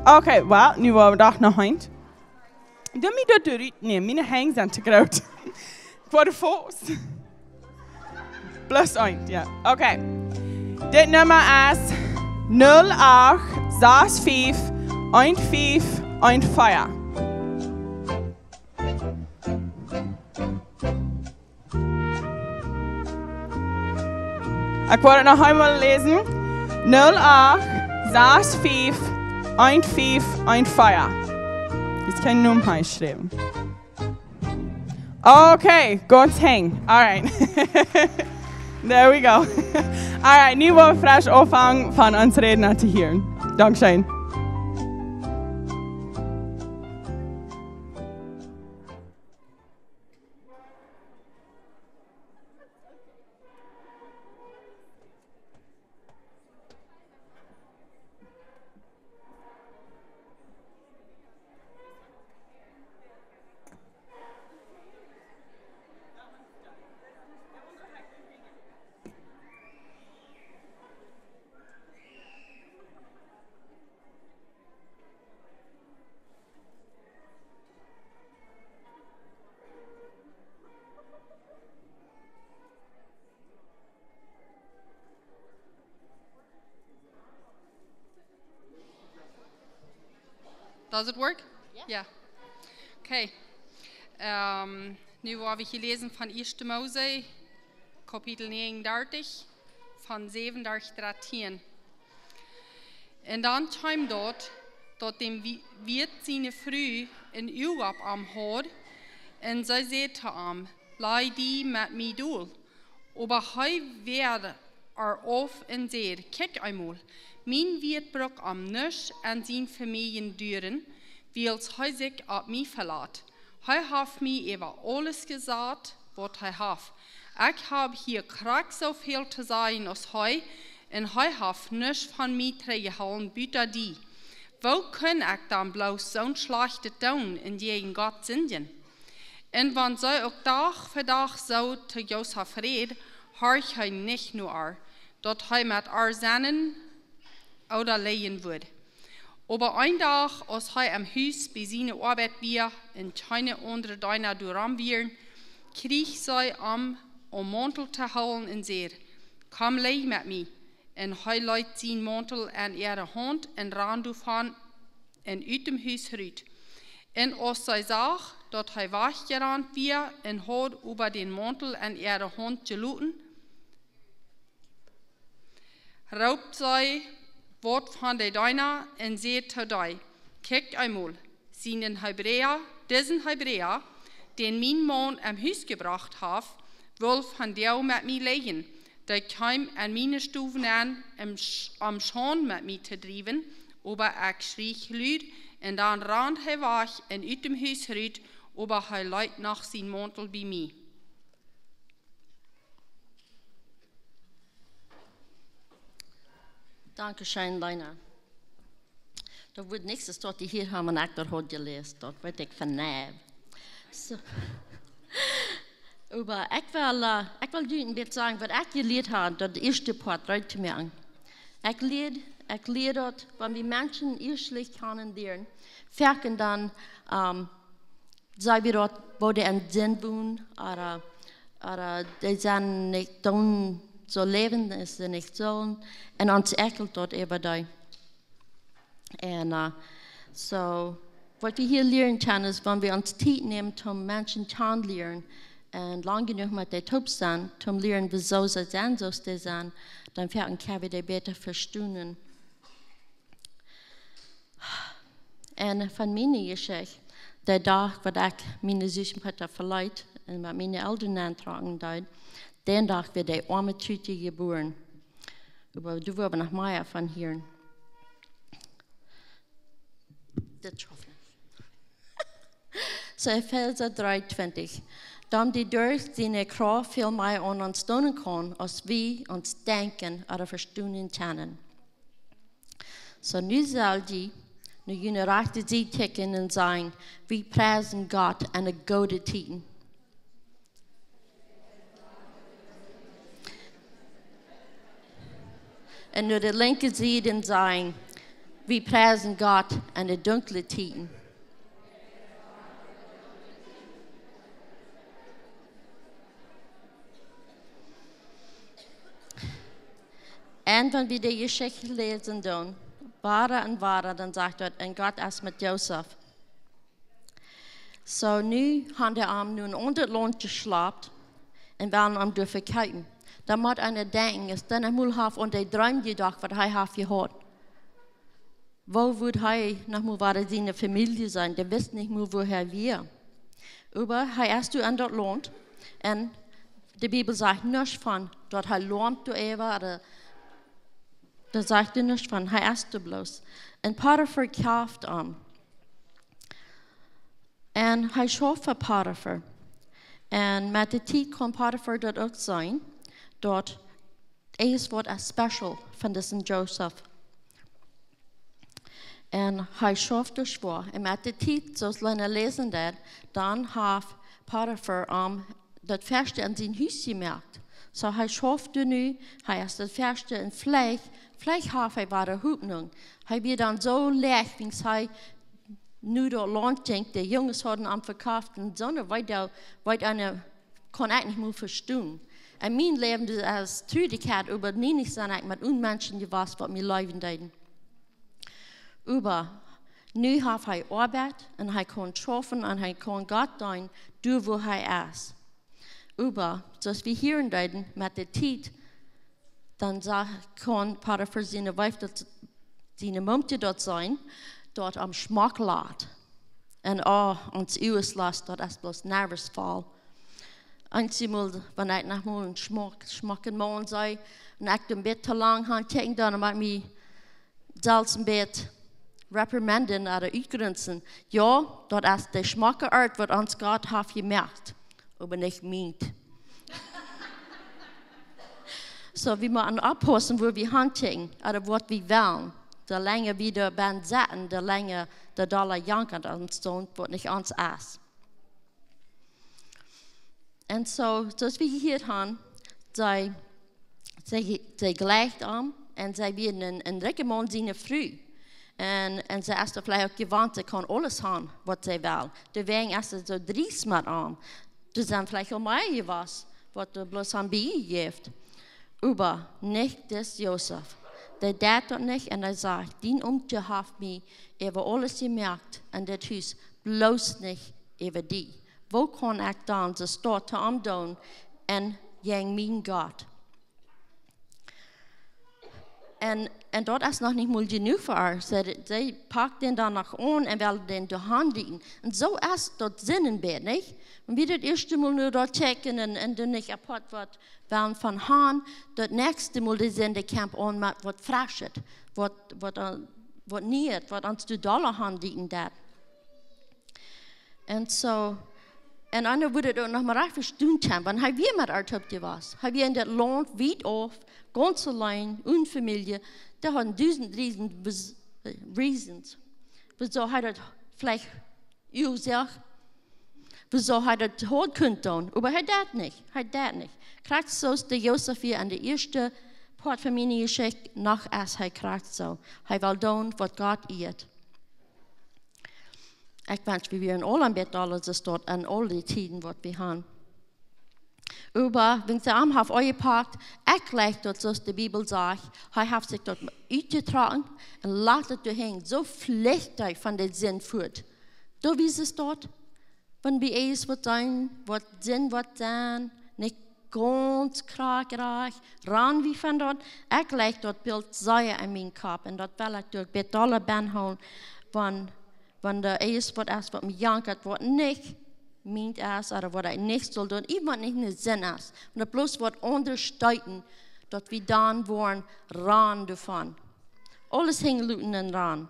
Okay, well, nu woa wie doch noch eent. Doo mie daut doa rutnämen, miene Henj sent too groot. Ekj woa faust. Plus eent, jo. Okay. De Numma es null acht sas fief eent fief eent fea. Ekj woa et noch eemol läsen. Null acht sas fief eent fief eent fea. Daut es kjeen Nomen hia jeschräwen. Okay, gaunz hinjen. All right. There we go. All right, nu woa wie fresch aunfangen von ons Rädna to hieren. Dankscheen. Does it work? Yeah. Okay. Ähm, nu woa wie hia läsen von ieeschte Mose, Kapitel negenundartich, von säwen bat dartieen. Un dan kjeem daut, daut däm Wi-, Wiet siene Fru een Uag opp am haud, un see säd to am: "Laj die met mie dol." Oba hee wieed ar auf un säd: "Kjikj eemol, mien Wiet brukt am nuscht aun siene Famielje doonen, wiels hee sikj opp mie velat. Hee haft mie äwa aules jesajcht, waut hee haft. Ekj hab hia krakjt soo väl to sajen aus hee, un hee haft nuscht von mie trigjjehoolen, buta die. Woo kaun ekj dan bloos soon Schlajchtet doonen un jäajen Gott sindjen?" Un wan see uk Dach fa Dach soo to Josef räd, horcht hee nich no ar, daut hee met ar sennen ooda läajen wudd. Oba een Dach, aus hee em Hus bie siene Oabeit wia un kjeene aundre Deena doaromm wieren, kjrieech see am aum Mauntel to hoolen un säd: "Komm, läj met mie." Un hee leet sien Mauntel en äare Haunt un rand doavon un ut däm Hus rut. Un aus see sach, daut hee wajchjerant wia un haud oba dän Mauntel en äare Haunt jeloten, roopt see waut von de Deena un säd to dee: "Kjikj eemol, sienen Hebräa, disen Hebräa, dän mien Maun em Hus jebrocht haft, well vondoag met mie läajen. Dee kjeem en miene Stow nenn, om Sch-, om Schaund met mie to driewen, oba ekj schrieech lud, un dan rand hee wajch un ut däm Hus rut, oba hee leet noch sien Mauntel bie mie." Dankscheen, Lena. Daut woat nuscht, daut dee hia haben, ekj daut haud jeläst, daut weet ekj von nä. Soo. Oba ekj well, äh, ekj well junt een bät sajen, waut ekj jelieet hab, daut ieeschte Poat rut to moaken. Ekj lieed, ekj lieed daut, wan wie Menschen ieeschtlich kjanen lieren, foaken dan, ähm, saj wie daut, woo dee en Sind wonen, ooda, ooda dee sent nich, doonen soo läwen aus see nich sellen, un ons ekjelt daut äwa dee. Un, äh, soo, waut wie hia lieren kjennen, es, wan wie ons Tiet nämen, om Menschen kjanen lieren, un lang jenuach met dee toop sent, om lieren, woo see sent, soo aus dee sent, dan foaken kjenn wie dee bäta vestonen. Un von miene Jeschicht, dän Dach, waut ekj miene Süs un Papa veleet un met miene Elren auntrocken deed, dän Dach wort dee oame Tute jebuaren. Oba doa woa wie noch mea von hieren. Dit schaft nich. Soo, Efeesa dree twintich. Dän, dee derch siene Krauft väl mea aun ons doonen kaun, aus wie ons denkjen ooda vestonen kjennen. Soo, nu sell jie no june rajchte Sied kjikjen un sajen: "Wie priesen Gott en de goode Tieden." Un no de linkje Sied un sajen: "Wie priesen Gott en de dunkle Tieden." Un wan wie de Jeschicht läsen doonen, wieda un wieda, dan sajcht daut: "Un Gott es met Josef." Soo, nu haben dee am no een aundret Launt jeschlapt un wellen am doa vekjeepen. Dan mott eena denkjen, es dee noch mol haft aun dän Droom jedocht, waut hee haft jehaut. Woo wudd hee noch mol wieda siene Famielje seenen? Dee wist nich mol, wua hee wia. Oba hee es doa en daut Launt. Un de Bibel sajcht nuscht von, daut hee loomt doa äwa, ooda, doa sajcht nuscht von, hee es doa bloos. Un Potifar kjafft am. Un hee schauft fa Potifar. Un met de Tiet kaun Potifar daut uk seenen, daut hee es waut es special von disen Josef. Un hee schauft doa schwoa. Un met de Tiet, soo aus Lena läsen deed, dan haft Potifar am daut Fäaschte en sien Hus jemoakt. Soo, hee schauft doa nu, hee es daut Fäaschte un veleicht, veleicht haft hee wada Hopninj. Hee wia dan soo leicht, wiels hee nu daut Launt jinkj, de Junges hauden am vekoft un soo, weet hee, weet eena, kaun ekj nich mea vestonen. En mien Läwen, daut es Truarkjeit, oba nie nich sent ekj met Unmenschen jewast, waut mie leewen deeden. Oba Nu haft hee Oabeit un hee kaun schaufen un hee kaun Gott deenen, doa wua hee es. Oba, soo aus wie hieren deeden met de Tiet, dan sach, kaun Potifar siene Wief daut, siene Mumkje daut seenen, daut am schmock lat. Un oh, ons Uages lat, daut es bloos nervös. Eensjemol, wan ekj noch mol een schmock, schmocken Maun see, un ekj een bät too lang hankjikjen, dan mott ekj mie selfst een bät reprimanden ooda utgrinsen. Jo, daut es de schmocke Ort waut ons Gott haft jemoakt, oba nich mient. Soo, wie motten oppaussen wua wie hankjikjen, ooda waut wie wellen. De lenja wie doa bennen sitten, de lenja de dolla jankat ons soont waut nich ons es. Un soo, soo aus wie jehieet haben, see, see, see jleicht am un see wia een, een rikja Maun siene Fru. Un, un see es doa veleicht uk jewant, see kaun aules haben waut see well. Doawäajen es see soo driest met am. Doa sent veleicht aul mea jewast, waut doa bloos aun bie jeft. Oba nich dis Josef. Dee deed daut nich un hee sajcht: Dien Omkje haft mie äwa aules jemoakt en dit Hus, bloos nich äwa die. Woo kaun ekj dan soo stoakj to am doonen un jäajen mienen Gott? Un, un daut es noch nich mol jenuach fa äa. See, see pakt dän dan noch aun un well dän doa han lijen. Un soo es daut Sind een bät, nich? Wan wie daut ieeschte Mol no daut kjikjen un, un doa nich apoat waut wellen von han, daut näakjste Mol de Sind kjemt aun met waut Freschet, waut, waut, eh, waut Nieet, waut ons doa dolla han lijen deit. Un soo, un eena wudd daut uk noch mea rajcht vestonen kjennen, wan hee wia met äa toop jewast. Hee wia en daut Launt wiet auf, gaunz auleen, one Famielje. Dee hauden dusent Reason-, bes-, eh, reasons, wuarom hee daut veleicht, Uasoak, wuarom hee daut haud kunt doonen. Oba hee deed nich, hee deed nich. Krakjt soo aus de Josef wia en de ieeschte Poat von miene Jeschicht, noch es hee krakjt soo. Hee well doonen waut Gott ieet. Ekj wensch, wie wieren aule een bät aul soo stoakj en aul dee Tieden waut wie han. Oba wan see am haft aunjepakt, ekj jleich daut, soo aus de Bibel sajcht, hee haft sikj daut utjetrocken un lat daut doa henjen, soo flicht hee von de Sind fuat. Doa wia daut, wan wie eent waut seenen, waut Sind waut sennen, nich gaunz krakjt rajcht, ran wie von daut. Ekj jleich daut Bilt sea en mienen Kopp un daut well ekj doa bie aule bennen hoolen, wan, wan doa eent waut es waut mie jankat, waut nich mient es, ooda waut ekj nich saul doonen, ieescht nich een Sind es. Wan daut bloos waut aundasch steit, daut wie dan woaren ran doavon. Aules henjen loten un ran.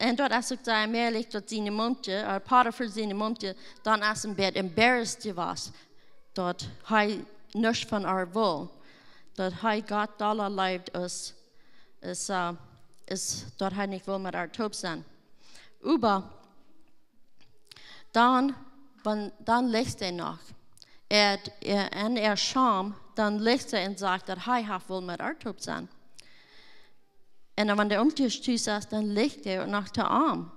Un daut es uk sea mäajlich daut siene Mumkje, ooda Potifar siene Mumkje, dan es een bät embarrassed jewast, daut hee nuscht von äa wull, daut hee Gott dolla leeft aus, aus, eh, aus daut hee nich wull met äa toop sennen. Oba dan, wan, dan licht hee noch. Äa, äa, en äa Scham, dan licht hee un sajcht daut hee haft wull met äa toop sennen. Un dan, wan de Omkje tus es, dan licht hee uk noch to am.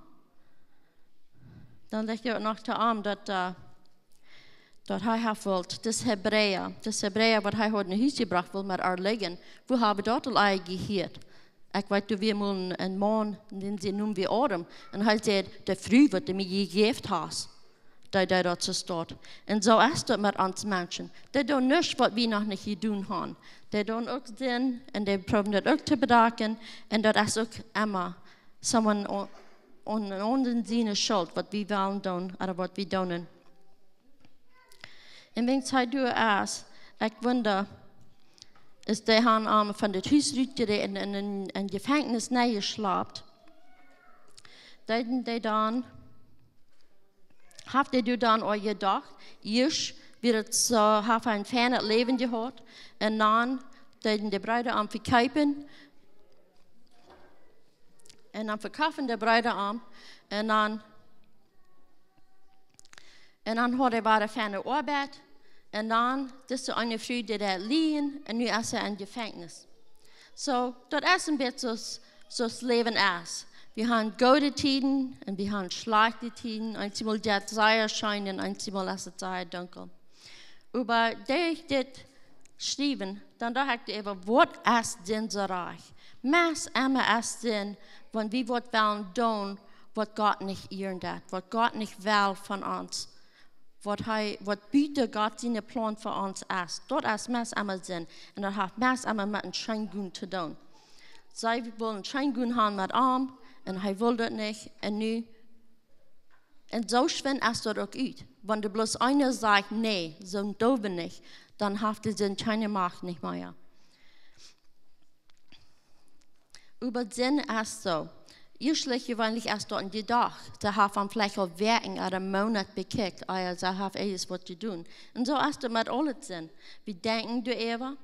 Dan licht hee uk noch to am daut, eh, daut hee haft wullt, dis Hebräa, dis Hebräa waut hee haud no Hus jebrocht, wull met äa lijen. Woo hab wie daut aul ea jehieet? Ekj weet, doa wia mol een, een Maun, dän see nomen wie Adam. Un hee säd: De Fru waut du mie jejäft hast, dee, dee daut soo stoakj. Un soo es daut met ons Menschen. Dee doonen nuscht waut wie noch nich jedonen haben. Dee doonen uk Sind un dee proowen daut uk to bedakjen. Un daut es uk emma someone aun, aun, aun siene Schult, waut wie wellen doonen, ooda waut wie doonen. Un wan hee doa es, ekj wunda, es dee han am von daut Hus rutjerät un, un, un, un Jefenkjnis nenjeschlapt. Deeden dee dan, haft hee doa dan aul jedocht, ieescht wia daut soo, haft hee een feinet Läwen jehaut, un dan deeden de Breeda am vekjeepen, un dan vekoften de Breeda am, un dan un dan haud hee wada feine Oabeit. Un dan, dise eene Fru deed hee lijen un nu es hee em Jefenkjnis. Soo, daut es een bät soo aus, soo aus Läwen es. Wie haben goode Tieden un wie haben schlajchte Tieden. Eenjemol jeit et sea scheen un eenjemol es et sea dunkel. Oba derch dit schriewen, dan docht ekj doaräwa, waut es Sind soo rajcht? Meist emma es Sind, wan wie waut wellen doonen, waut Gott nich ieren deit, waut Gott nich well von ons, waut hee, waut buta Gott sien Plon fa ons es. Daut es meist emma Sind. Un daut haft meist emma met een Scheengonen to doonen. See wullen Scheengonen haben met am, un hee wull daut nich. Un nu, un soo schwind es daut uk ut. Wan doa bloos eena sajcht: "Nä, soo doo wie nich", dan haft de Sind kjeene Macht nich mea. Oba Sind es soo. Ieeschtlich jeweenlich es daut een Jedanke. See haft am veleicht aul Wäakjen ooda Moonat bekjikjt, ea see haft irjent waut jedonen. Un soo es daut met aules Sind. Wie denkjen doaräwa.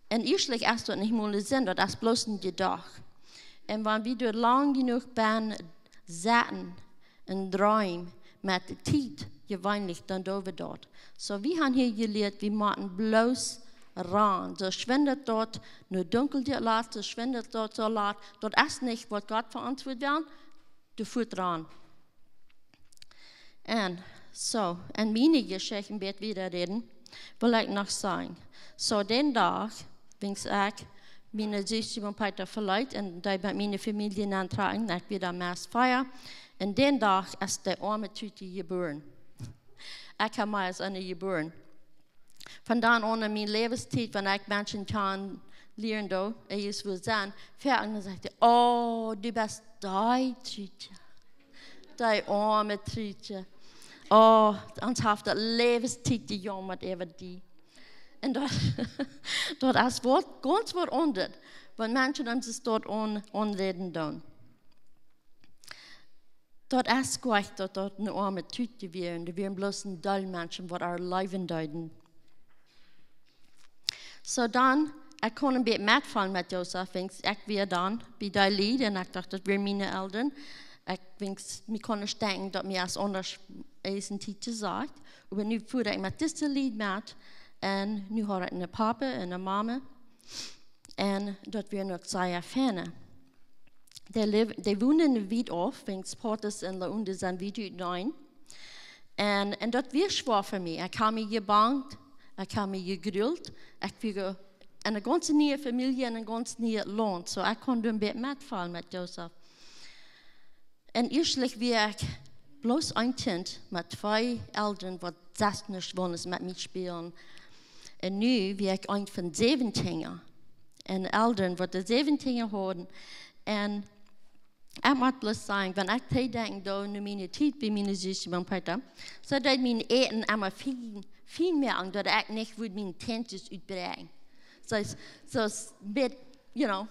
Un ieeschtlich es daut nich mol een Sind, daut es bloos een Jedanke. Un wan wie doa lang jenuach bie sitten un dreemen met de Tiet, jeweenlich, dan doo wie daut. Soo, wie haben hia jelieet, wie motten bloos rannen. Soo schwind daut nu dunkel jeit, soo schwind daut soo lat, daut es nich waut Gott fa ons well doonen, doa fuat rannen. Un soo, un miene Jeschicht een bät wieda räden, well ekj noch sajen. Soo, dän Dach, wiels ekj miene Süster un Peeta veleet un dee bie miene Famielje nenntrakjen, ekj wia dan meist vea. Un dän Dach es de oame Tütje jebuaren. Ekj hab mie aus eene jebuaren. Von dan aun en miene Läwenstiet, wan ekj Menschen kjanen lieren doo, un jie wullen sennen, ver un dan sajcht hee: "Oh, du best dee Tütje. Dee oame Tütje. Oh, ons haft de Läwenstiet jejaummat äwa die." Un daut, daut es waut gaunz waut aundret, wan Menschen ons daut aun, aunräden doonen. Daut es goot, daut daut eene oame Tütje wia, un doa wieren bloos een Deel Menschen waut äa Läwen deeden. Soo dan, ekj kunn een bät metfeelen met Josef, wiels ekj wia dan bie dee Lied un ekj docht, daut wieren miene Elren. Ekj, wiels, mie kunn ekj denkjen, daut mie es aundasch es een Tütje jesajcht. Oba nu fua ekj met dise Lied met, un nu haud ekj een Papa un eene Mama. Un daut wia uk sea fein. Dee leew-, dee wonden wiet auf, wiels Portis un Launde sent wiet uteneen. Un, un daut wia schwoa fa mie. Ekj hab mie jebangt, ekj hab mie jegrult. Ekj wia ge-, en eene gaunz niee Famielje, en een gaunz nieet Launt. Soo, ekj kunn een bät metfeelen met Josef. Un ieeschtlich wia ekj bloos een Kjint met twee Elren, waut sest nich wullen met mie spälen. Un nu wia ekj eent von säwen Kjinja. Un Elren, waut de säwen Kjinja hauden. Un ekj mott bloos sajen, wan ekj trigj denkjen doo no miene Tiet bie miene Süster un Peeta, soo deed mien Äten emma fein, fein moaken, daut ekj nich wudd miene Täntjes utbräakjen. Soo, soo een bät, you know,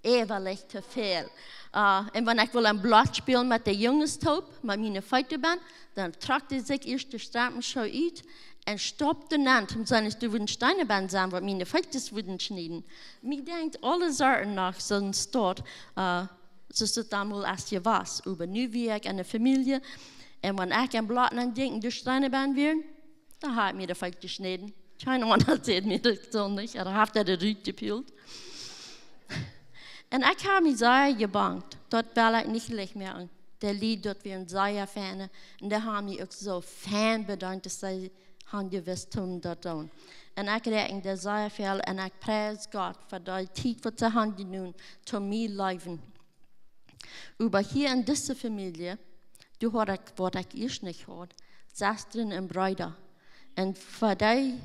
äwalich to väl. Uh, un wan ekj wull een Blott spälen met de Junges toop, met miene Feet doabennen, dan trocken dee sikj ieescht de Strempen soo ut un staupten dan, om sennen, doa wudden Steena bennen sennen, waut miene Feet wudden schnieden. Mie denkjt aule Sorten no, soo een Staut, uh, soo aus daut dan mol es jewast. Oba nu wia ekj en eene Famielje, un wan ekj een Blott aun jinkj, de Steena bennen wieren, dan haud ekj mie de Feet jeschnäden. Kjeena aundra säd mie daut soo nich, ooda haft hee de Rut jepult. Un ekj hab mie sea jebangt, daut well ekj nich leicht moaken. De Lied, daut wieren sea feine, un dee haben mie uk soo fein bedankt, daut see haben jewist, om daut to doonen. Un ekj räakjen dee sea väl, un ekj pries Gott fa dee Tiet, waut see haben jenomen, om mie to leewen. Oba hia en dise Famielje, doa haud ekj, waut ekj ieescht nich haud, Sestren un Breeda. Un fa dee,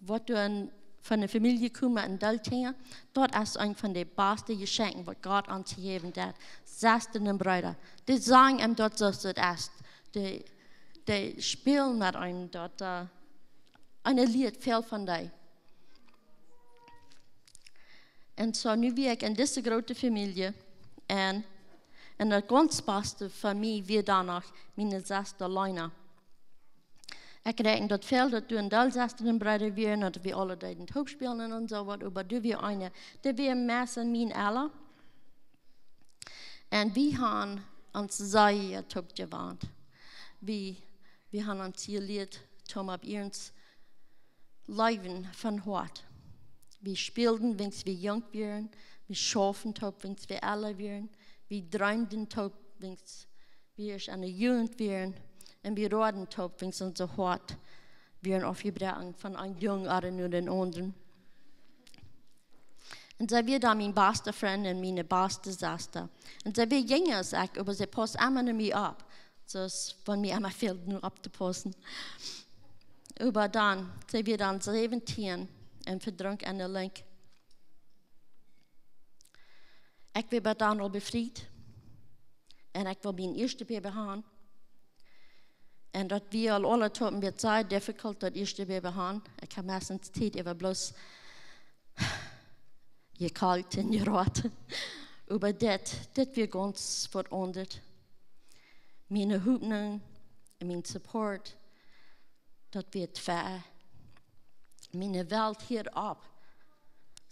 waut doa en, von eene Famielje komen met een Deel Kjinja, daut es eent von de baste Jeschenkjen, waut Gott ons jejäft haft. Sestren un Breeda. Dee sajen eenem daut, soo aus daut es. Dee, dee spälen met eenem daut, uh, un lieet väl von dee. Un soo, nu wia ekj en dise groote Famielje, un, un daut gaunz baste fa mie wia dan noch miene Sesta Lena. Ekj räakjen daut väl, daut doa een Deel Sestren un Breeda wieren, daut wie aule deeden toop spälen un soo waut, oba doa wia eene, dee wia meist en mien Ella. Un wie haben ons sea toop jewant. Wie, wie haben ons jelieet, toom opp ieescht leewen von Hoat. Wie spälden, wiels wie junk wieren. Wie schaufen toop, wiels wie ella wieren. Wie dreemden toop, wiels wie ieescht en de Jugend wieren. Un wie roaden toop, wiels onse Hoat wieren aufjebroaken von een Jung ooda no dän aundren. Un see wia dan mien basta Frind un miene basta Sesta. Un see wia jinja aus ekj, oba see paust emma no mie opp. Soo aus wan mie emma fäld no opptopaussen. Oba dan, see wia dan säwentieen un vedrunk enne Link. Ekj wia bie dan aul befriet. Un ekj wull mien ieeschtet Baby han. Un daut wia aul aule Tiet wia sea difficult, daut ieeschte Baby han. Ekj hab meistens Tiet äwa bloos jekalkt un jeroat. Oba dit, dit wia gaunz waut aundret. Miene Hopninj un mien Support, daut wia twei. Miene Welt hieed opp,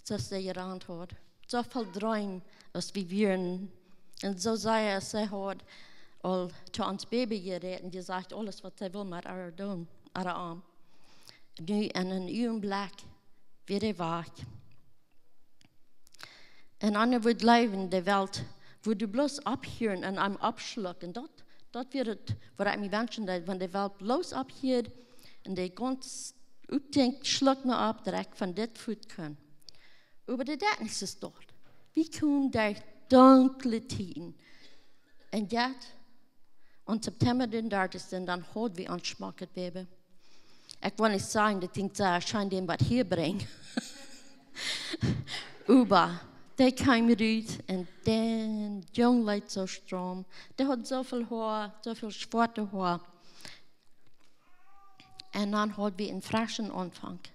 soo aus see jerant haud. Soo väl Dreem aus wie wieren. Un soo sea aus see haud aul to ons Baby jerät un jesajcht, aules waut see wull met äa doonen, äa Oam. Nu en een Uagenblekj wia dee wajch. Un eena wudd jleewen, de Welt wudd bloos opphieren un am oppschlucken. Daut, daut wia daut, waut ekj mie wenschen deed, wan de Welt bloos opphield un dee gaunz oppdenkjt, schluck mie opp, daut ekj von dit fuat kunn. Oba daut deit nich soo stoakj. Wie komen derch dunkle Tieden. Un jo, aun September dän dartichsten, dan haud wie ons schmocket Baby. Ekj well nich sajen, daut Dinkj soo scheen dän waut hia brinjt. Oba dee kjeem rut un dee Jung leet soo stramm. Dee haud soo väl Hoa, soo väl schwoate Hoa. Un dan haud wie een freschen Aunfank,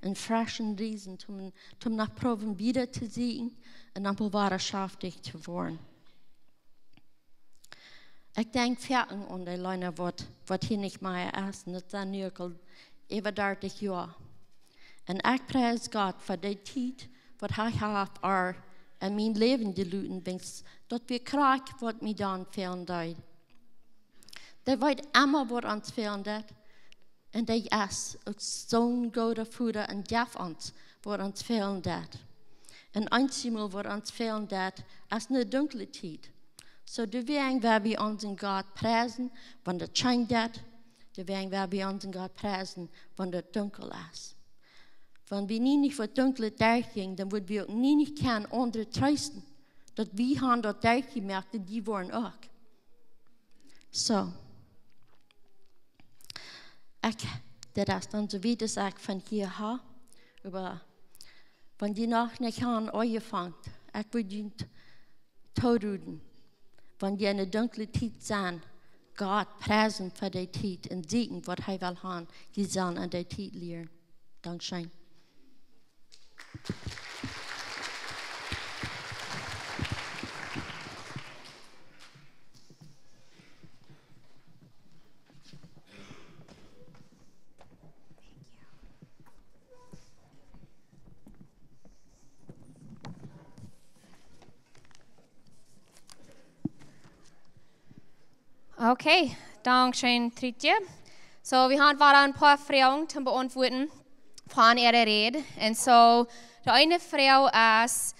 een freschen Riesen, toom, toom noch proowen wieda to seenen un dan woll wada schaftich to woaren. Ekj denkj foaken aun dee Leena, waut, waut hia nich mea es, un daut sent nu uk aul äwa dartich Joa. Un ekj pries Gott fa dee Tiet, waut hee haft äa en mien Läwen jeloten, wiels daut wia krakjt, waut mie dan fälen deed. Dee weet emma, waut ons fälen deit. Un dee es uk soon gooda Voda un jeft ons, waut ons fälen deit. Un eenjemol, waut ons fälen deit, es ne dunkle Tiet. Soo, doawäajen woa wie onsen Gott priesen, wan daut scheen jeit. Doawäajen woa wie onsen Gott priesen, wan daut dunkel es. Wan wie nie nich waut Dunklet derchjinjen, dan wudd wie uk nie nich kjennen aundre treesten, daut wie han daut derchjemoakt un dee woaren uk. Soo. Ekj, dit es dan soo wiet aus ekj von hia ha. Oba wan jie noch nich han aunjefongen, ekj wudd junt tooroden, wan jie en ne dunkle Tiet sent, Gott priesen fa dee Tiet un seenen, waut hee well han, jie sellen en dee Tiet lieren. Dankscheen. Okay, dankscheen, Trietje. Soo, wie haben wada een poa Froagen to beauntwuaden von äare Räd. Un soo, de eene Froag es,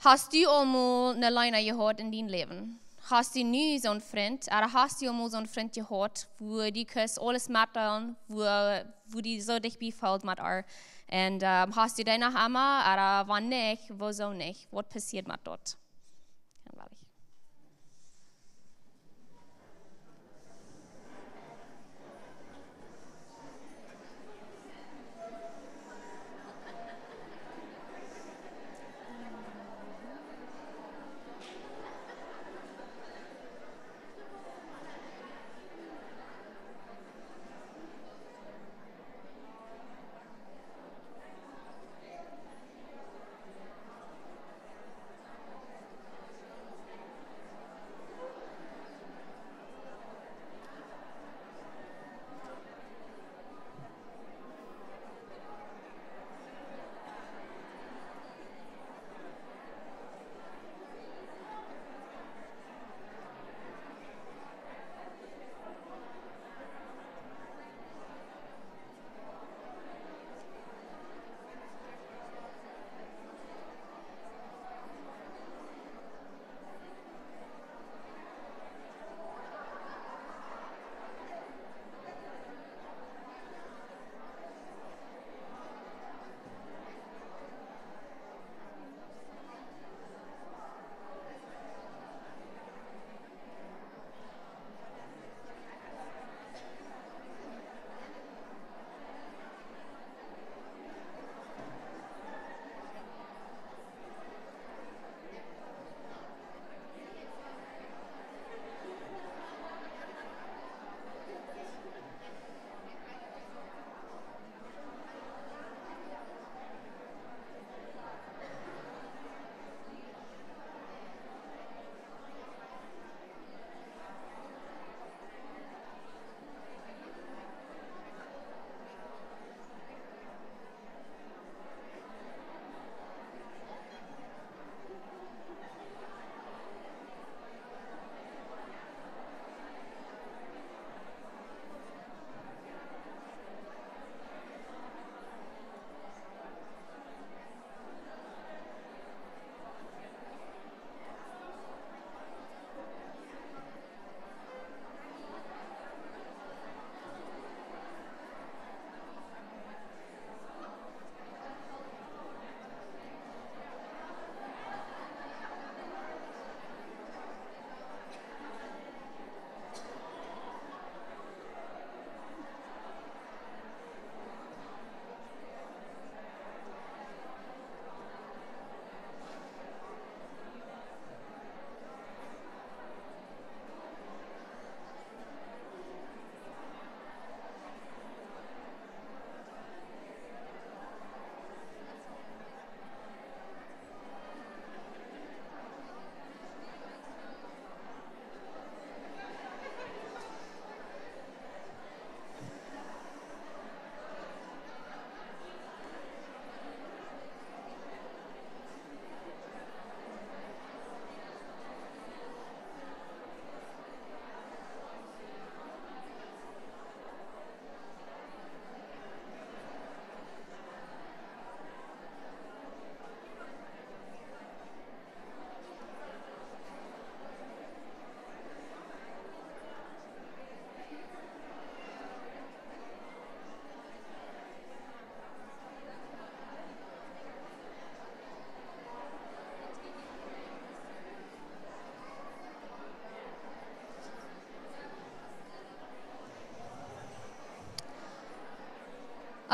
hast du aul mol ne Leena jehaut en dien Läwen? Hast du nu soon Frint, ooda hast du aul mol soon Frint jehaut, wua du kust aules metdeelen, wua, wua du soo dicht bie fält met äa? Un, ähm, hast du dee noch emma, ooda wan nich, wuarom nich? Waut passieet met daut?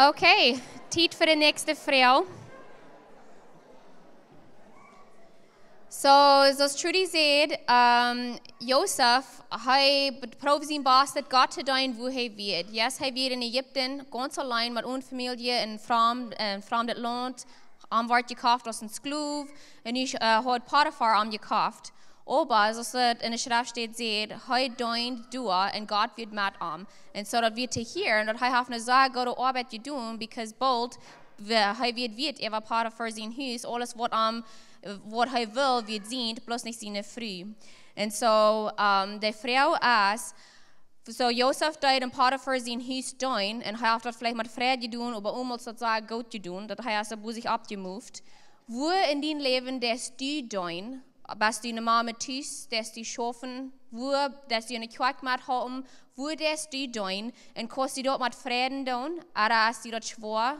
Okay, Tiet fa de näakjste Froag. So, soo aus Trudy säd, ähm, Josef, hee be-, proowd sien Bast daut Gott to deenen, wua hee wia. Yes, hee wia en Ägipten, gaunz auleen met siene Famielje en framd, en framdet Launt. Hee wort jekoft aus een Sklow. Un nu, äh, haud Potifar am jekoft. Oba, soo aus et en de Schreft steit, säd, hee deend doa un Gott wia met am. Un soo daut wia to hieren, daut hee haft eene sea goode Oabeit jedonen, because boolt, wa-, hee wia, wia äwa Potifar sien Hus, aules waut am, waut hee wull, wia sient, bloos nich siene Fru. Un soo, ähm, de Froag es, soo Josef deed en Potifar sien Hus deenen, un hee haft daut veleicht met Freid jedonen, oba aulsoo daut sea goot jedonen, daut hee haud soo bie sikj oppjemoft. Wua en dien Läwen deist du deenen? Best du eene Mama tus, deist du schaufen? Wua deist du enne Kjoakj methalpen? Wua deist du deenen? Un kaust du daut met Freiden doonen? Ooda es die daut schwoa?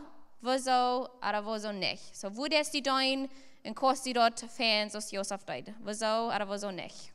Wuasoo ooda wuasoo nich? Soo, wua deist du deenen? Un kaust du daut fein, soo aus Josef deed? Wuasoo ooda wuasoo nich?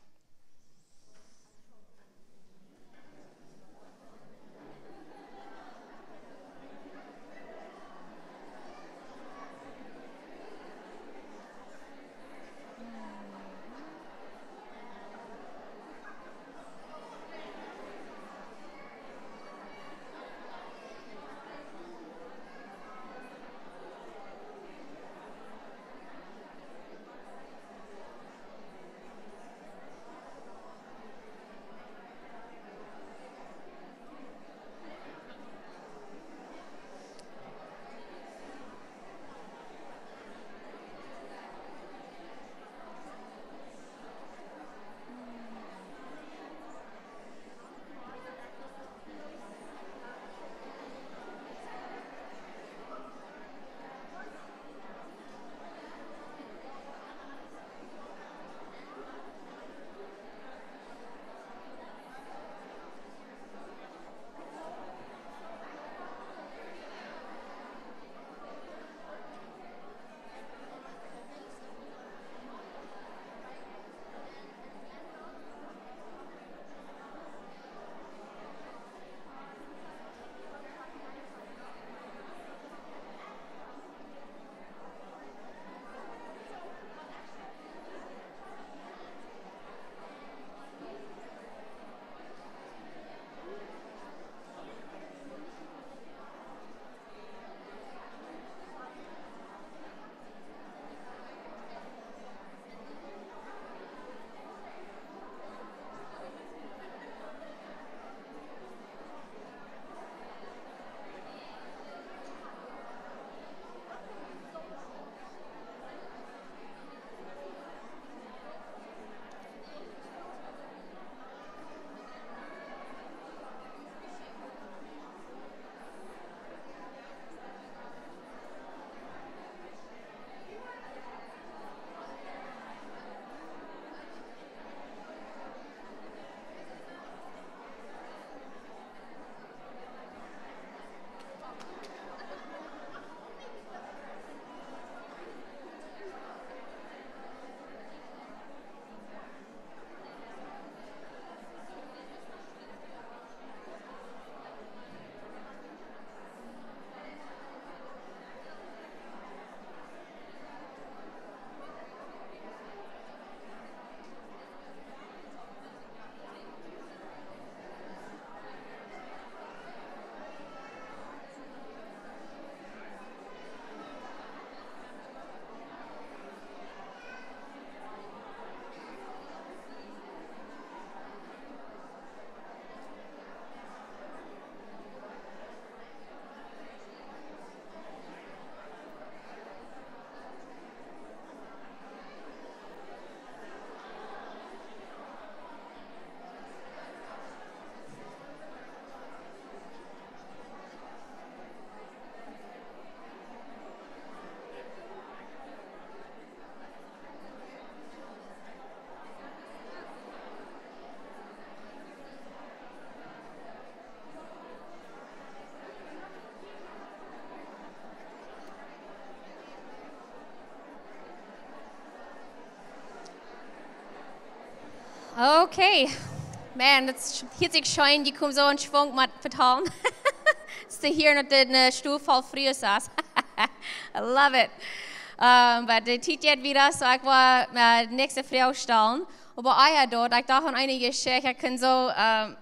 Okay. Man, daut hieet sikj scheen, dee komen soo en Schwung met vetalen. Ze hieren daut dit een Stool voll Frues es. I love it. Um, but de Tiet jeit wieda, so ekj woa de näakjste Froag stalen. Oba ea daut, ekj docht aun eene Jeschicht, ekj kunn soo um,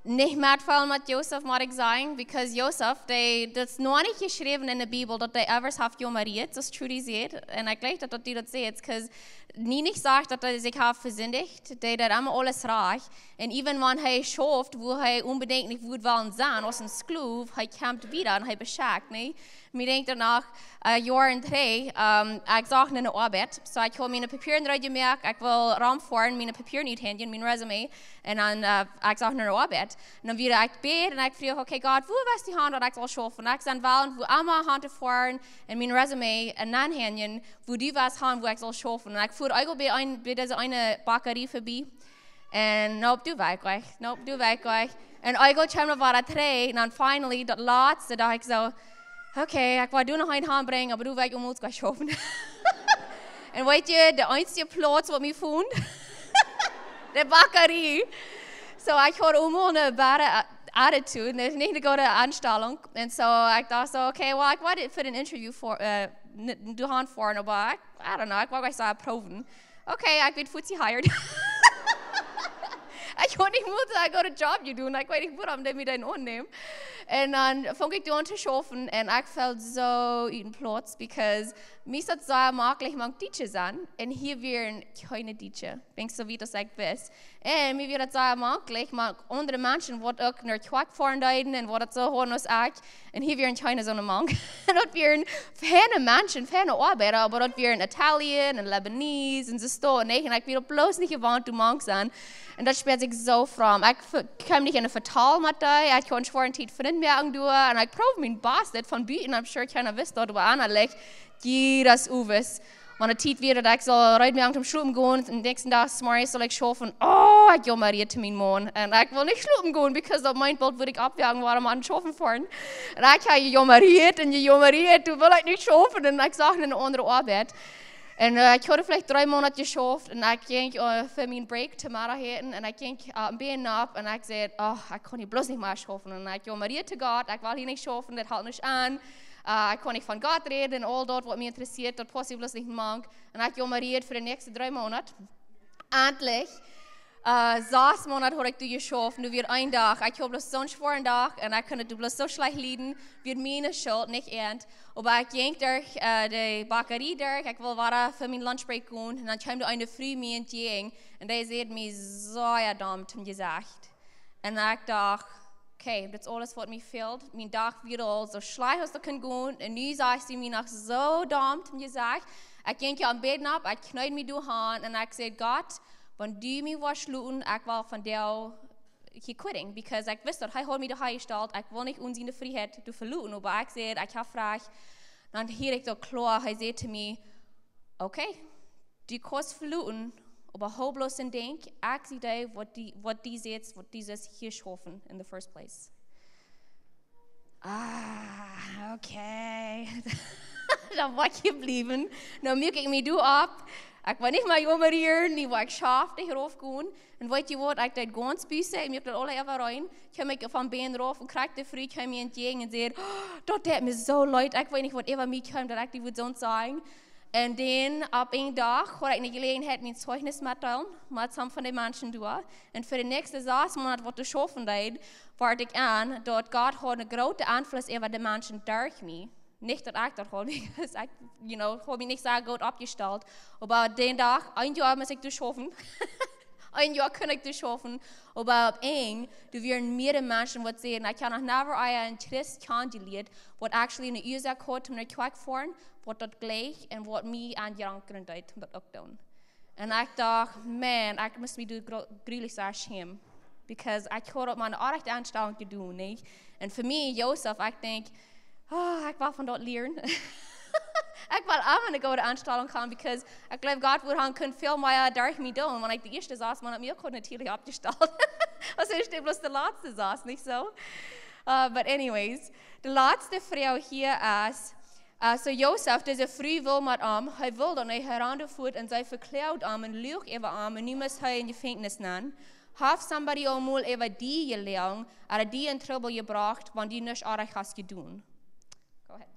nich metfeelen met Josef, mott ekj sajen, because Josef, dee, daut es noch nich jeschräwen enne Bibel, daut dee ever haft jomarieet, soo aus Trudy sajcht. Un ekj jleich daut, daut du daut sajchst, because nienich sajcht daut hee sikj haft vesindicht, dee deed emma aules rajcht. Un even wan hee schauft, wua hee onbedinjt nich wudd wellen sennen, aus een Sklow, hee kjemt wieda un hee beschekjt, nä? Mie denkjt doano, uh, Joaren trigj, um, ekj sucht eene Oabeit. So, ekj haud miene Papieren reed jemoakt, ekj wull romfoaren, miene Papieren uthenjen, mien resume, un dan, uh, ekj sucht eene Oabeit. Un dan wia ekj bäd un ekj fruach, okay, Gott, wua woascht du han daut ekj saul schaufen? Ekj sie wellens wua emma han to foaren un mien resume un dan henjen, wua du woascht han, wua ekj saul schaufen. Un ekj fua eejentlich bie, een, bie dise eene Backerie verbie. Un nope, doa wia ekj nich. Nope, doa wia ekj nich. Un eejentlich kjeem doa wada trigj. Un dan finally, daut latste, docht ekj soo, okay, ekj wull doa noch een han brinjen, oba doa wia ekj onmoajlich schaufen. Un weetst du, de eensje Plauz waut mie funk, de Backerie. So, ekj haud emma eene bad a-, attitude, nich, nich eene goode Enstalunk. Un so, ekj docht soo, okay, well, ekj wull fa een Interview fa, uh, n-, doa han foaren, oba ekj, I don't know, ekj wull jlikj soo proowen. Okay, ekj woa fuaz hired. Ekj haud nich mol soo een gooden Job jedonen. Ekj weet nich wuarom dee mie dan aunnämen. Un dan funk ekj doa aun to schaufen un ekj feeld soo ut dän Plauz, because mie es daut soo jemaklich mank Dietsche to sennen. Un hia wieren kjeene Dietsche. Denkjst soo wiet aus ekj wist. Un mie wia daut soo jemaklich mank aundre Menschen, waut uk no Kjoakj foaren deeden un waut daut soo hauden aus ekj. Un hia wieren kjeene soone mank. Un daut wieren feine Menschen, feine Oabeida, oba daut wieren Italian un Lebanese un soo waut, nä? Un ekj wia bloos nich jewant to mank sennen. Un daut späad sikj soo framd. Ekj ve-, kjeem nich enne Vetal met dee, ekj kunn schwoa een Tiet Frind moaken doa. Un ekj proowd mien best, daut von buten, I'm sure kjeena wist daut, oba ennalich, jiedes Owes, wan de Tiet wia daut ekj sull reed moaken toom schlopen gonen, un dän näakjsten Dach zemorjes sull ekj schaufen. Oh, ekj jomarieed to mienen Maun. Un ekj wull nich schlopen gonen, because daut meent, boolt wudd ekj oppwaken, wudd ekj schaufen foaren. Un ekj haud jejomarieed un jejomarieed, doa wull ekj nich schaufen un ekj sucht eene aundre Oabeit. Un, uh, ekj haud veleicht dree Moonat jeschauft un ekj jinkj, uh, fa mienen Break to Middach äten un ekj jinkj, uh, een bät nopp un ekj säd, oh, ekj kaun hia bloos nich mea schaufen. Un ekj jomarieed to Gott, ekj well hia nich schaufen, dit helt nich aun. Uh, ekj kaun nich von Gott räden un aul daut, waut mie interessieet, daut pausst bloos nich mank. Un ekj jomarieed fa de näakjste dree Moonat. Endlich, uh, sas Moonat haud ekj doa jeschauft. Un doa wia een Dach, ekj haud bloos soon schwoaren Dach un ekj kunn daut bloos soo schlajcht lieden, wia miene Schult, nich äant. Oba ekj jinkj derch, uh, de Backerie derch, ekj wull wada fa mienen lunch break gonen. Un dan kjeem doa eene Fru mie entjäajen un dee säd mie soo domm toom Jesecht. Un ekj docht, okay, dit es aules waut mie fält. Mien Dach wia aul soo schlajcht aus daut kunn gonen. Un nu sajcht see mie noch soo domm toom Jesecht. Ekj jinkj een bät nopp, ekj kjneed mie doa han un ekj säd, Gott, wan du mie woascht loten, ekj well vondoag hia quitting, because ekj wist daut hee haud mie doa hanjestalt, ekj wull nich onse Frieheit doa veloten, oba ekj säd, ekj hab Froagen. Dan hieed ekj daut kloa, hee säd to mie, okay, du kaust veloten, oba hab bloos een Dinkj, ekj sie dee, waut die, waut die sajcht, waut du sust hia schaufen in the first place. Ah, okay. Dan woa ekj hia bliewen. Dan muak ekj mie doa opp. Ekj woa nich mea jomarieren, nu woa ekj schaftich raufgonen. Un weetst du waut, ekj deed gaunz best, ekj muak daut aula äwarein. Kjeem ekj von bät rauf un krakjt de Fru kjeem mie entjäajen un säd, oh, daut deit mie soo leet, ekj weet nich waut äwa mie kjeem, daut ekj die wudd soont sajen. Un dan opp een Dach haud ekj eene Jeläajenheit mien Zeijnis mettodeelen met some von de Menschen doa. Un fa de näakjste sas Moonat waut ekj schaufen deed, wort ekj en daut Gott haud een grooten Enfluss äwa de Menschen derch mie. Nich daut ekj daut haud, because ekj, you know, haud mie nich soo goot oppjestalt. Oba dän Dach, een Joa must ekj doa schaufen. Een Joa kunn ekj doa schaufen. Oba opp een, doa wieren mearere Menschen waut säden, ekj hab noch never ea een Christ kjanen jelieet, waut actually eene Uasoak haud toom no Kjoakj foaren, waut daut jlikjt un waut mie aunjankren deed toom daut uk doonen. Un ekj docht, man, ekj must mie doa gro-, grulich soo schämen. Because ekj haud opp miene oaje Enstalunk jedonen, nich? Un fa mie, Josef, ekj denkj, oh, ekj well von daut lieren. Ekj well emma eene goode Enstalunk haben, because ekj jleew, Gott wudd han kunnen väl mea derch mie doonen, wan ekj de ieeschte sas Moonat mie uk haud natieelich oppjestalt. Aus ekj bloos de latste sas, nich soo? Uh, but anyways, de latste Froag hia es, uh, so Josef, dise Fru wull met am, hee wull daut nich, hee rand fuat un see vekloagd am un luach äwa am un nu must hee em Jefenkjnis sennen. Haft somebody aul mol äwa die jeloagen ooda die en Trubbel jebrocht, wan du nuscht oajch hast jedonen? Go ahead.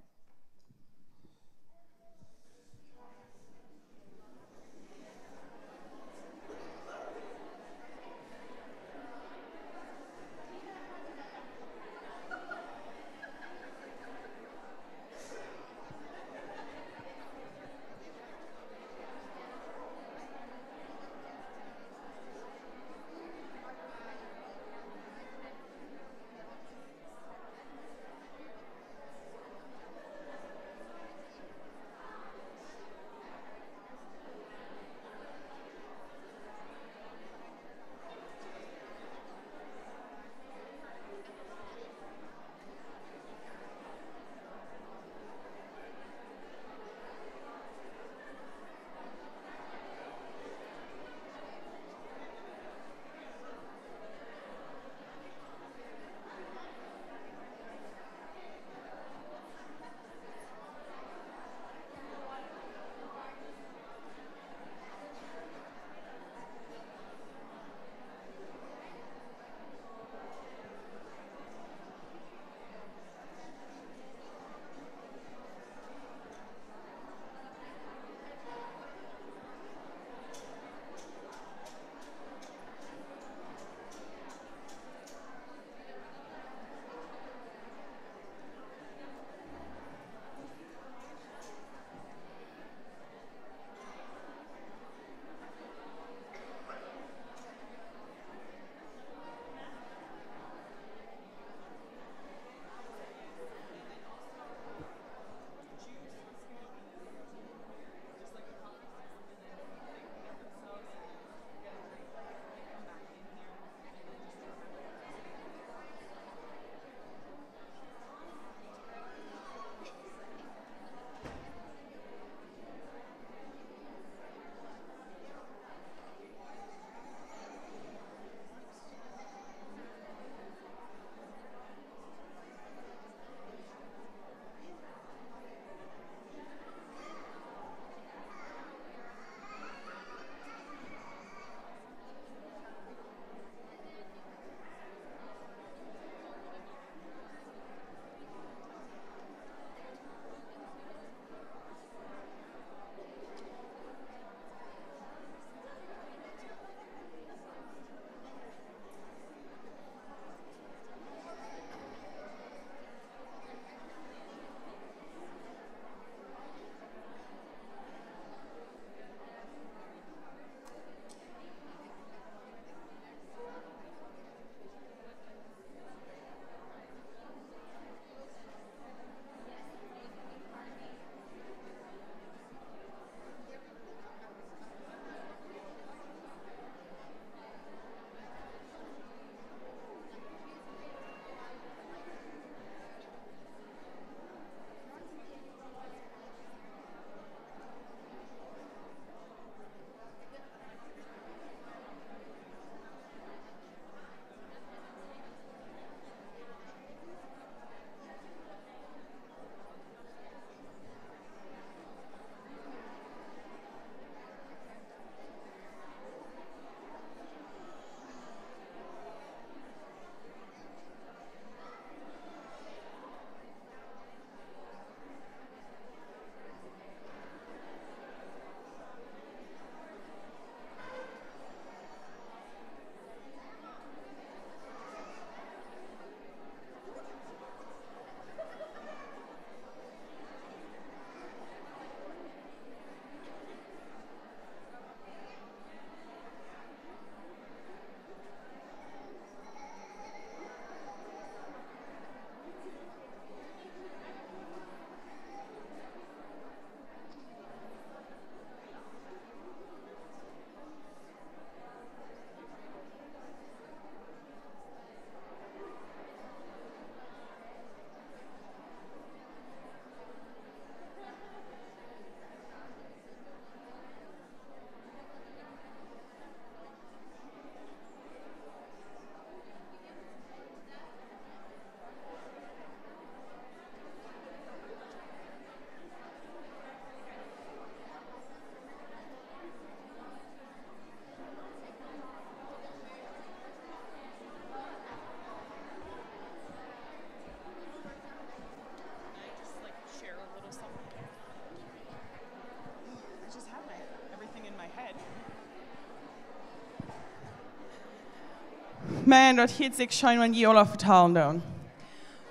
Maun, daut hieet sikj scheen, wan jie aula vetalen doonen.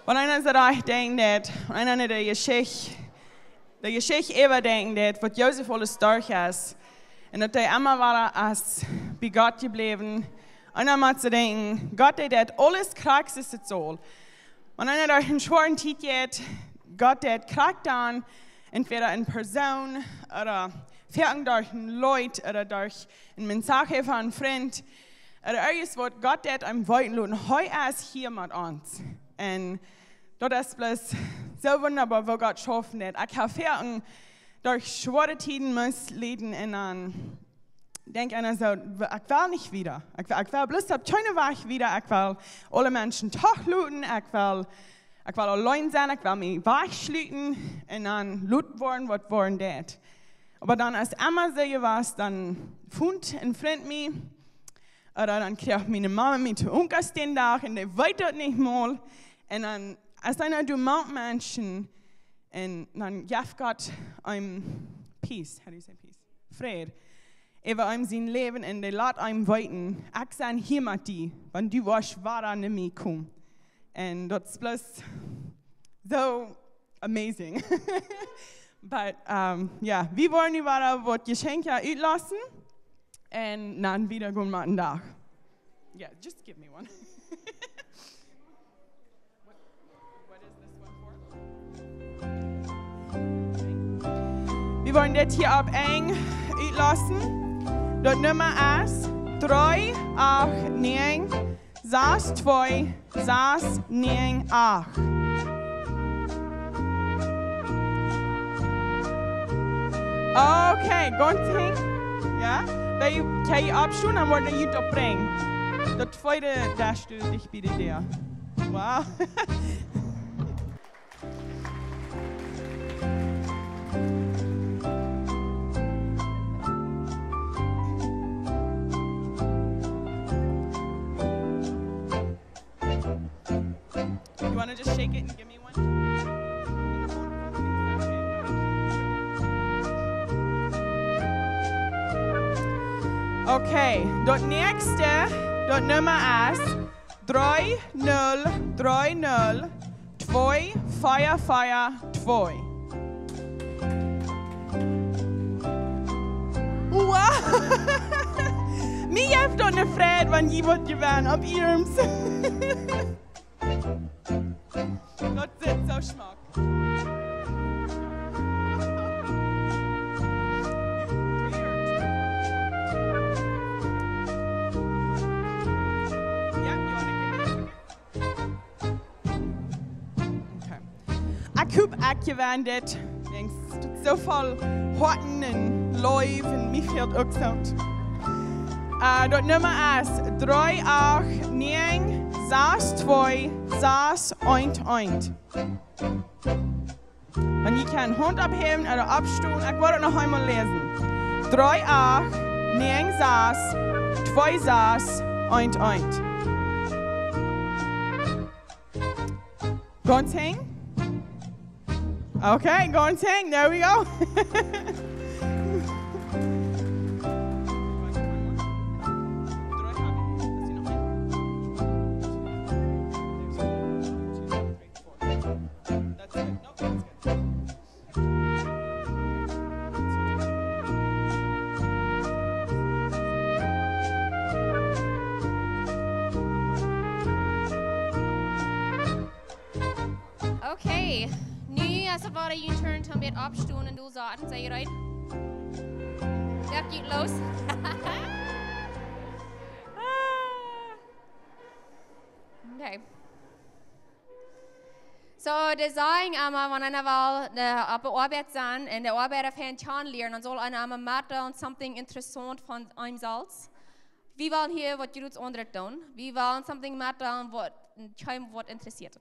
Wan eena soo rajcht denkjen deit, wan eena no de Jeschicht, de Jeschicht äwadenkjen deit, waut Josef aules derch es, un daut hee emma wada es bie Gott jebläwen, eena mott soo denkjen, Gott, dee deit aules krakjt soo aus et saul. Wan eena derch eene schwoare Tiet jeit, Gott deit krakjt dan, entwäda en Persoon, ooda veleicht derch een Leet, ooda derch een Message von een Frint, ooda irjent waut, Gott deit am weeten loten, hee es hia met ons. Un daut es bloos soo wundaboa, woo Gott schaufen deit. Ekj hab veleicht derch schwoare Tieden must lieden un dan denkj eena soo, w-, ekj well nich wieda. Ekj well, ekj well bloos opp kjeenen Wajch wieda. Ekj well aule Menschen doch loten. Ekj well, ekj well auleen sennen. Ekj well mie wajchschluten un dan loten woaren, waut woaren deit. Oba dan es emma soo jewast, dan funk een Frint mie, ooda dan kjrieech miene Mama mie to Unkas dän Dach un dee weet daut nich mol. Un dan es eena, du mank Menschen, un dan jeft Gott am peace. How do you say peace? Fräd. Äwa am sien Läwen un dee lat am weeten, ekj sie hia met die, wan du woascht wada no mie komen. Un daut es bloos soo amazing. But, um, jo, wie woaren nu wada waut Jeschenkja utloosen un dan wieda gonen met dän Dach. Yeah, just give me one. What, what is this one for? Wie woaren dit hia opp enj utloosen. Daut Numma es dree acht näajen sas twee sas näajen acht. Okay, gaunz hinjen. Jo? Wan jie, kjenn jie oppstonen, dan woa ekj junt daut brinjen. Daut tweede Desch, du, dicht bie de Däa. Wow. You wanna just shake it and give me one? Okay, daut näakjste, daut Numma es dree null dree null twee vea vea twee. Wow! Mie jeft daut eene Freid, wan jie waut jewennen opp Ierms. Daut sitt soo schmock. Ja, you wanna give me this one? Okay. Ekj hop, ekj jewenn dit. Denkjst, soo voll Hoaten un Leew un mie fält uk soo. Äh, daut Numma es dree acht näajen sas twee sas eent eent. Wan jie kjennen Haunt opphäwen ooda oppstonen, ekj woa daut noch eemol läsen. Dree acht näajen sas twee sas eent eent. Gaunz hinjen? Okay, gaunz hinjen. There we go. Okay, nu es et wada june turn toom bät oppstonen un doa sitten. Sent jie reed? Lajcht junt loos. Ah. Okay. So, dee sajen emma, wan eena well, äh, opp de Oabeit sennen un de Oabeida kjanen lieren, dan saul eena emma metdeelen something interessaunt von eenem selfst. Wie wellen hia waut Goodet aundret doonen. Wie wellen something metdeelen waut kjeenem waut interessieet.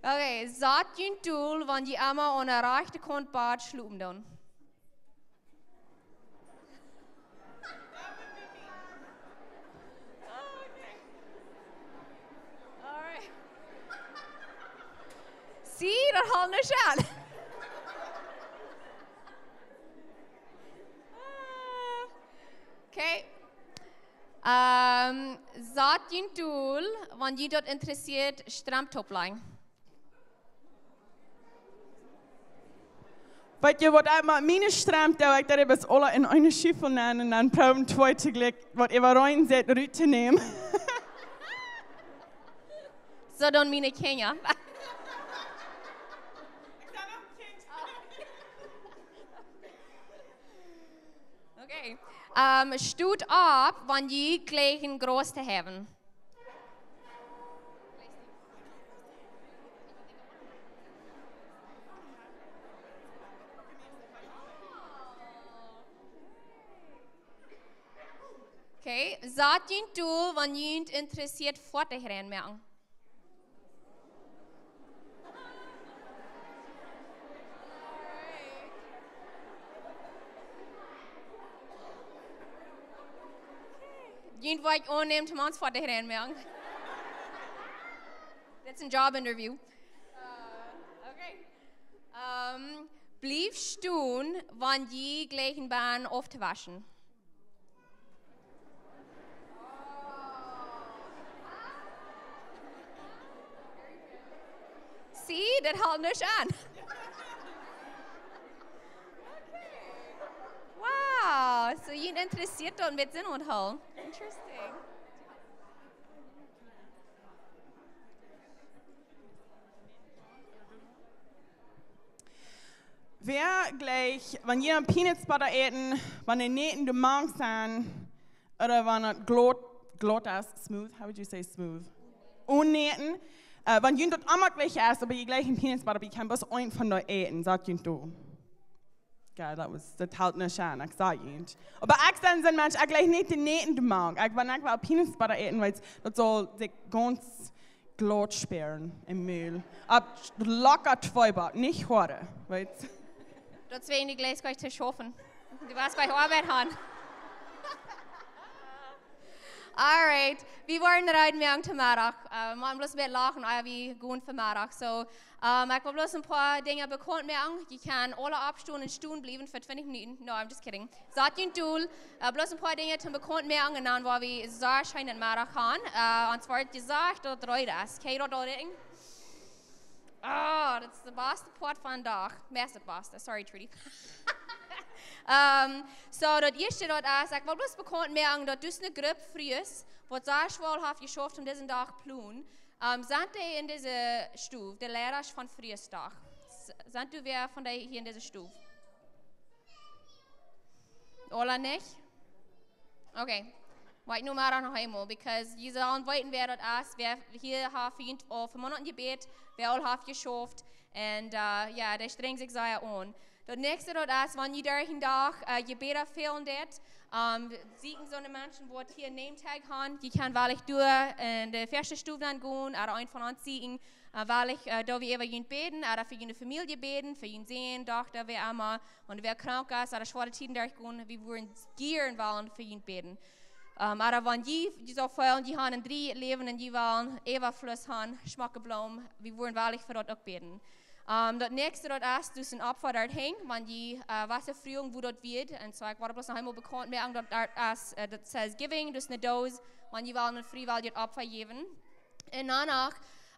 Okay, sat june Doel, wan jie emma aun de rajchte Kaunt Bad schlopen doonen. All right. See, daut haulf nich aun. Ähm, sat junt dol, wan junt daut interesseet, Stramp toop lajen. Weet jie waut, ekj mott miene Stramp, dee ekj doa bie aula en eene Schuffel nenn un dan proowen twee toojlikj waut äwa rein sett rut to nämen. Soo doonen miene Kjinja. Okay. Ähm, stot opp, wan jie jleichen Gras to haben. Okay, sat junt dol, wan junt interesseet, Foatich rein moaken. Junt woa ekj aunnämen, toom ons Foatich rein moaken. That's a job interview. Uh, okay. Ähm, bliew stonen, wan jie jleichen bie auftowaschen. See, daut helt nich aun. Wow, soo junt interesseet daut met Sinn un Hol. Interesting. Wäa jleicht, wan jie Peanut Butter äten, wan de Noten doamank sent, ooda wan et glaut, glaut es, smooth, how would you say smooth? Onen Noten. Äh, wan junt daut emma jlikj es, oba jie jleichen Peanut Butter, oba jie kjennen bloos eent von dee äten, sat junt dol. Ja, daut wia, daut helt nich aun, ekj saj junt. Oba ekj sie soon Mensch, ekj jleich nich de Noten doamank. Ekj, wan ekj well Peanut Butter äten, weetst, daut saul sikj gaunz glaut spieren em Mul. Opp locker twee Bak, nich hoaren, weetst. Daut es woo jie jlikj gonen to schaufen. Du woascht jlikj Oabeit haben. Alright, wie woaren reed moaken to Meddach. Äh, mau bloos een bät lachen, ea wie gonen fa Meddach. So, ähm, ekj well bloos een poa Dinja bekaunt moaken. Jie kjennen aula oppstonen un stonen bliewen fa twintich Minuten. No, I'm just kidding. Sat junt dol. Äh, bloos een poa Dinja toom bekaunt moaken un dan woa wie soo scheen Meddach haben. Äh, ons woat jesajcht daut et reed es. Kjenn jie daut aul räakjnen? Oh, daut es de baste Poat von dän Dach. Meist de baste. Sorry, Trudy. Ähm, so, daut ieeschte daut es, ekj well bloos bekaunt moaken daut doa es eene Grupp Frues, waut sea schwoa haft jeschauft om disen Dach to plonen. Ähm, sent dee en dise Stow, de Leida von Fruesdach? S-, sent doa wäa von dee hia en dise Stow? Aula nich? Okay. Woa ekj nu mau noch eemol, because jie sellen weeten wäa daut es, wäa hia haft fa junt aul fa Moonaten jebät, wäa aul haft jeschauft. Un, äh, jo, dee strenjen sikj sea aun. Daut näakjste daut es, wan jie derch dän Dach, äh, Jebäda fälen deit, ähm, sieekjen soone Menschen waut hia name tag haben, jie kjennen wellich doa en de ieeschte Stow dan gonen, ooda eent von ons sieekjen, äh, wellich, äh, doa wie äwa junt bäden, ooda fa june Famielje bäden, fa jun Sän, Dochta, wäa emma, un wäa krank es, ooda schwoare Tieden derchgonen, wie wudden jieren wellen fa junt bäden. Ähm, ooda wan jie, jie soo feelen, jie haben een dree Läwen un jie wellen Äwafluss haben, schmocke Bloomen, wie wudden wellich fa daut uk bäden. Ähm, daut näakjste daut es, doa es een Opfa doa hinjen, wan jie, äh, waut fa Frues, woo daut wieet. Un soo, ekj well bloos noch eemol bekaunt moaken, daut doa es, äh, daut says giving, doa es eene Doos, wan jie wellen een friewelljet Opfa jäwen. Un doano,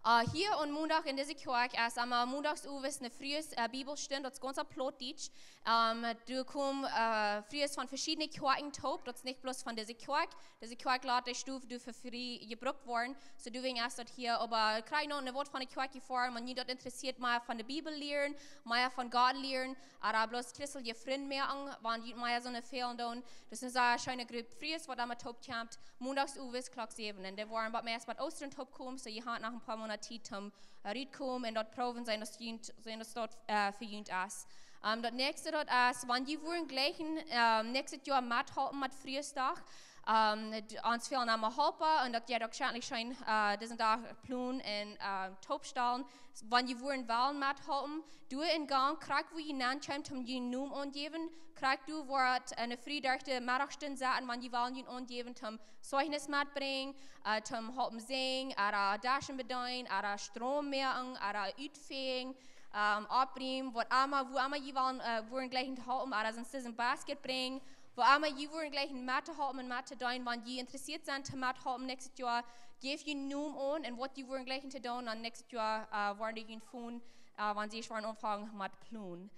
äh, hia aum Moondag en dise Kjoakj es emma moondags owes eene Frues, äh, Bibelstund, daut es gaunz opp Plautdietsch. Ähm, doa komen, äh, Frues von veschiedne Kjoakjen toop, daut es nich bloos von dise Kjoakj. Dise Kjoakj lat de Stow doa fa frie jebrukt woaren. Soo, doawäajen es daut hia, oba kjrie noch een Wuat von de Kjoakj jefoaren, wan junt daut interesseet, mea von de Bibel lieren, mea von Gott lieren, ooda bloos christelje Frind moaken, wan junt mea soone fälen doonen. Daut es eene sea scheene Grupp Frues, waut doa met toop kjemt, moondags owes Klock säwen. Un dee woaren waut mea bie Oostren toop komen, soo jie haben noch een poa Moonat Tiet om, äh, rutkomen un daut proowen seenen, daut junt, seenen, daut daut, äh, fa junt es. Ähm, daut näakjste daut es, wan jie wudden jleichen, ähm, näakjstet Joa methalpen met Fruesdach, ähm, d-, ons fälen emma Halpa un daut jie daut woarschienlich scheen, äh, disen Dach plonen un, äh, toopstalen. Wan jie wudden wellen methalpen, doa en Gank, krakjt wua jie nenn kjemt, om jun Nomen aunjäwen, krakjt doa woat, äh, eene Fru derch de Meddachstund setten, wan jie wellen jun aunjäwen, om Zeichnis metbrinjen, äh, om halpen sinjen, ooda Deschen bedeenen, ooda Stroom moaken, ooda utfäajen, ähm, oppriemen, waut emma, wua emma jie wellen, äh, wudden jleichen to halpen, ooda sent disen Basket brinjen, Woo emma jie woaren jleichen met to halpen un met to doonen, wan jie interessieet sent to met halpen näakjstet Joa, jäft jun Nomen aun un waut jie woaren jleichen to doonen, dan näakjstet Joa, äh, woaren dee jun phone, äh, wan see woaren aunfangen met plonen.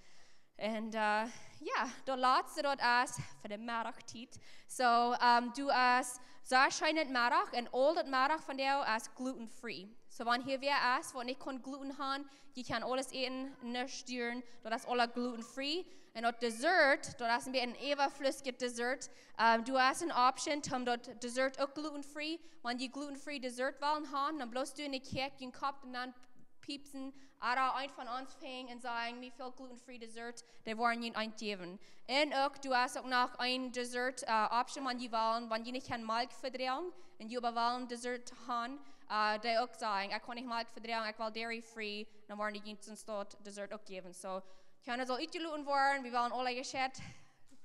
Un, äh, jo, daut latste daut es fa de Meddachtiet. So, ähm, du hast sea scheen Meddach un aul daut Meddach vondoag es gluten free. So, wan hia wäa es, waut nich kaun Gluten han, jie kjennen aules äten, nuscht stuaren, daut es aula gluten free. Un daut Dessert, daut es een bät een äwaflüssjet Dessert. Ähm, du hast een Option, om daut Dessert uk gluten free. Wan jie gluten free Dessert wellen han, dan bloos du enne Kjäakj jun Kopp un dan piepsen, ooda eent von ons finjen un sajen, mie fält gluten free Dessert, dee woaren jie eent jäwen. Un uk, du hast uk noch een Dessert, äh, Option, wan jie wellen, wan jie nich kjennen Malkj vedroagen un jie oba wellen Dessert han, äh, dee uk sajen, ekj kaun nich Malkj vedroagen, ekj well dairy free, dan woaren dee jie soo een Dessert uk jäwen. So, kjeena saul utjeloten woaren, wie wellen aula jescheit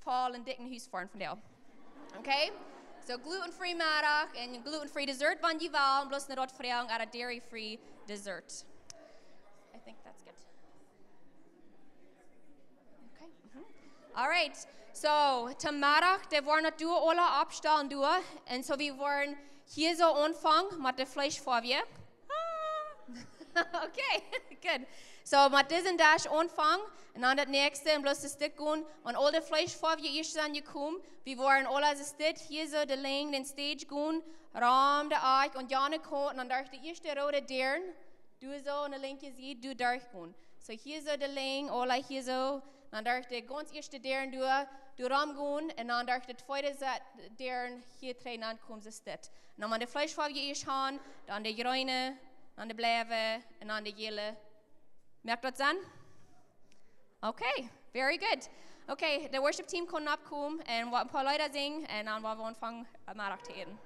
voll un dikj no Hus foaren vondoag. Okay? So gluten free Meddach un gluten free Dessert, wan jie wellen, bloos no daut froagen, ooda dairy free Dessert. I think that's good. Okay. Mhm. All right. So, to Meddach, dee woaren daut doa aula oppstalen doa. Un so, wie woaren hia soo aunfangen met de Fleeschfoaw. Ah. Okay, good. So, met disen Desch aunfangen un dan daut näakjste un bloos daut Stekj gonen. Wan aul de Fleeschfoaw ieescht sent jekomen, wie woaren aula soo dit hia soo de Lenj, dän Stage gonen, rom de Akj un jane Kaunt, un dan derch de ieeschte roode Däaren, doa soo aun de linkje Sied, doa derchgonen. So hia soo de Lenj, aula hia soo, dan derch de gaunz ieeschte Däaren doa, doa romgonen, un dan derch de tweede Set Däaren hia trigj aunkomen, soo dit. Un dan met de Fleeschfoaw ieescht han, dan de jreene, dan de blauwe, un dan de jäle. Moakt daut Senn? Okay, very good. Okay, de worship team kaun oppkomen un waut een poa Leeda sinjen, un dan woa wie aunfangen, äh, Meddach to äten.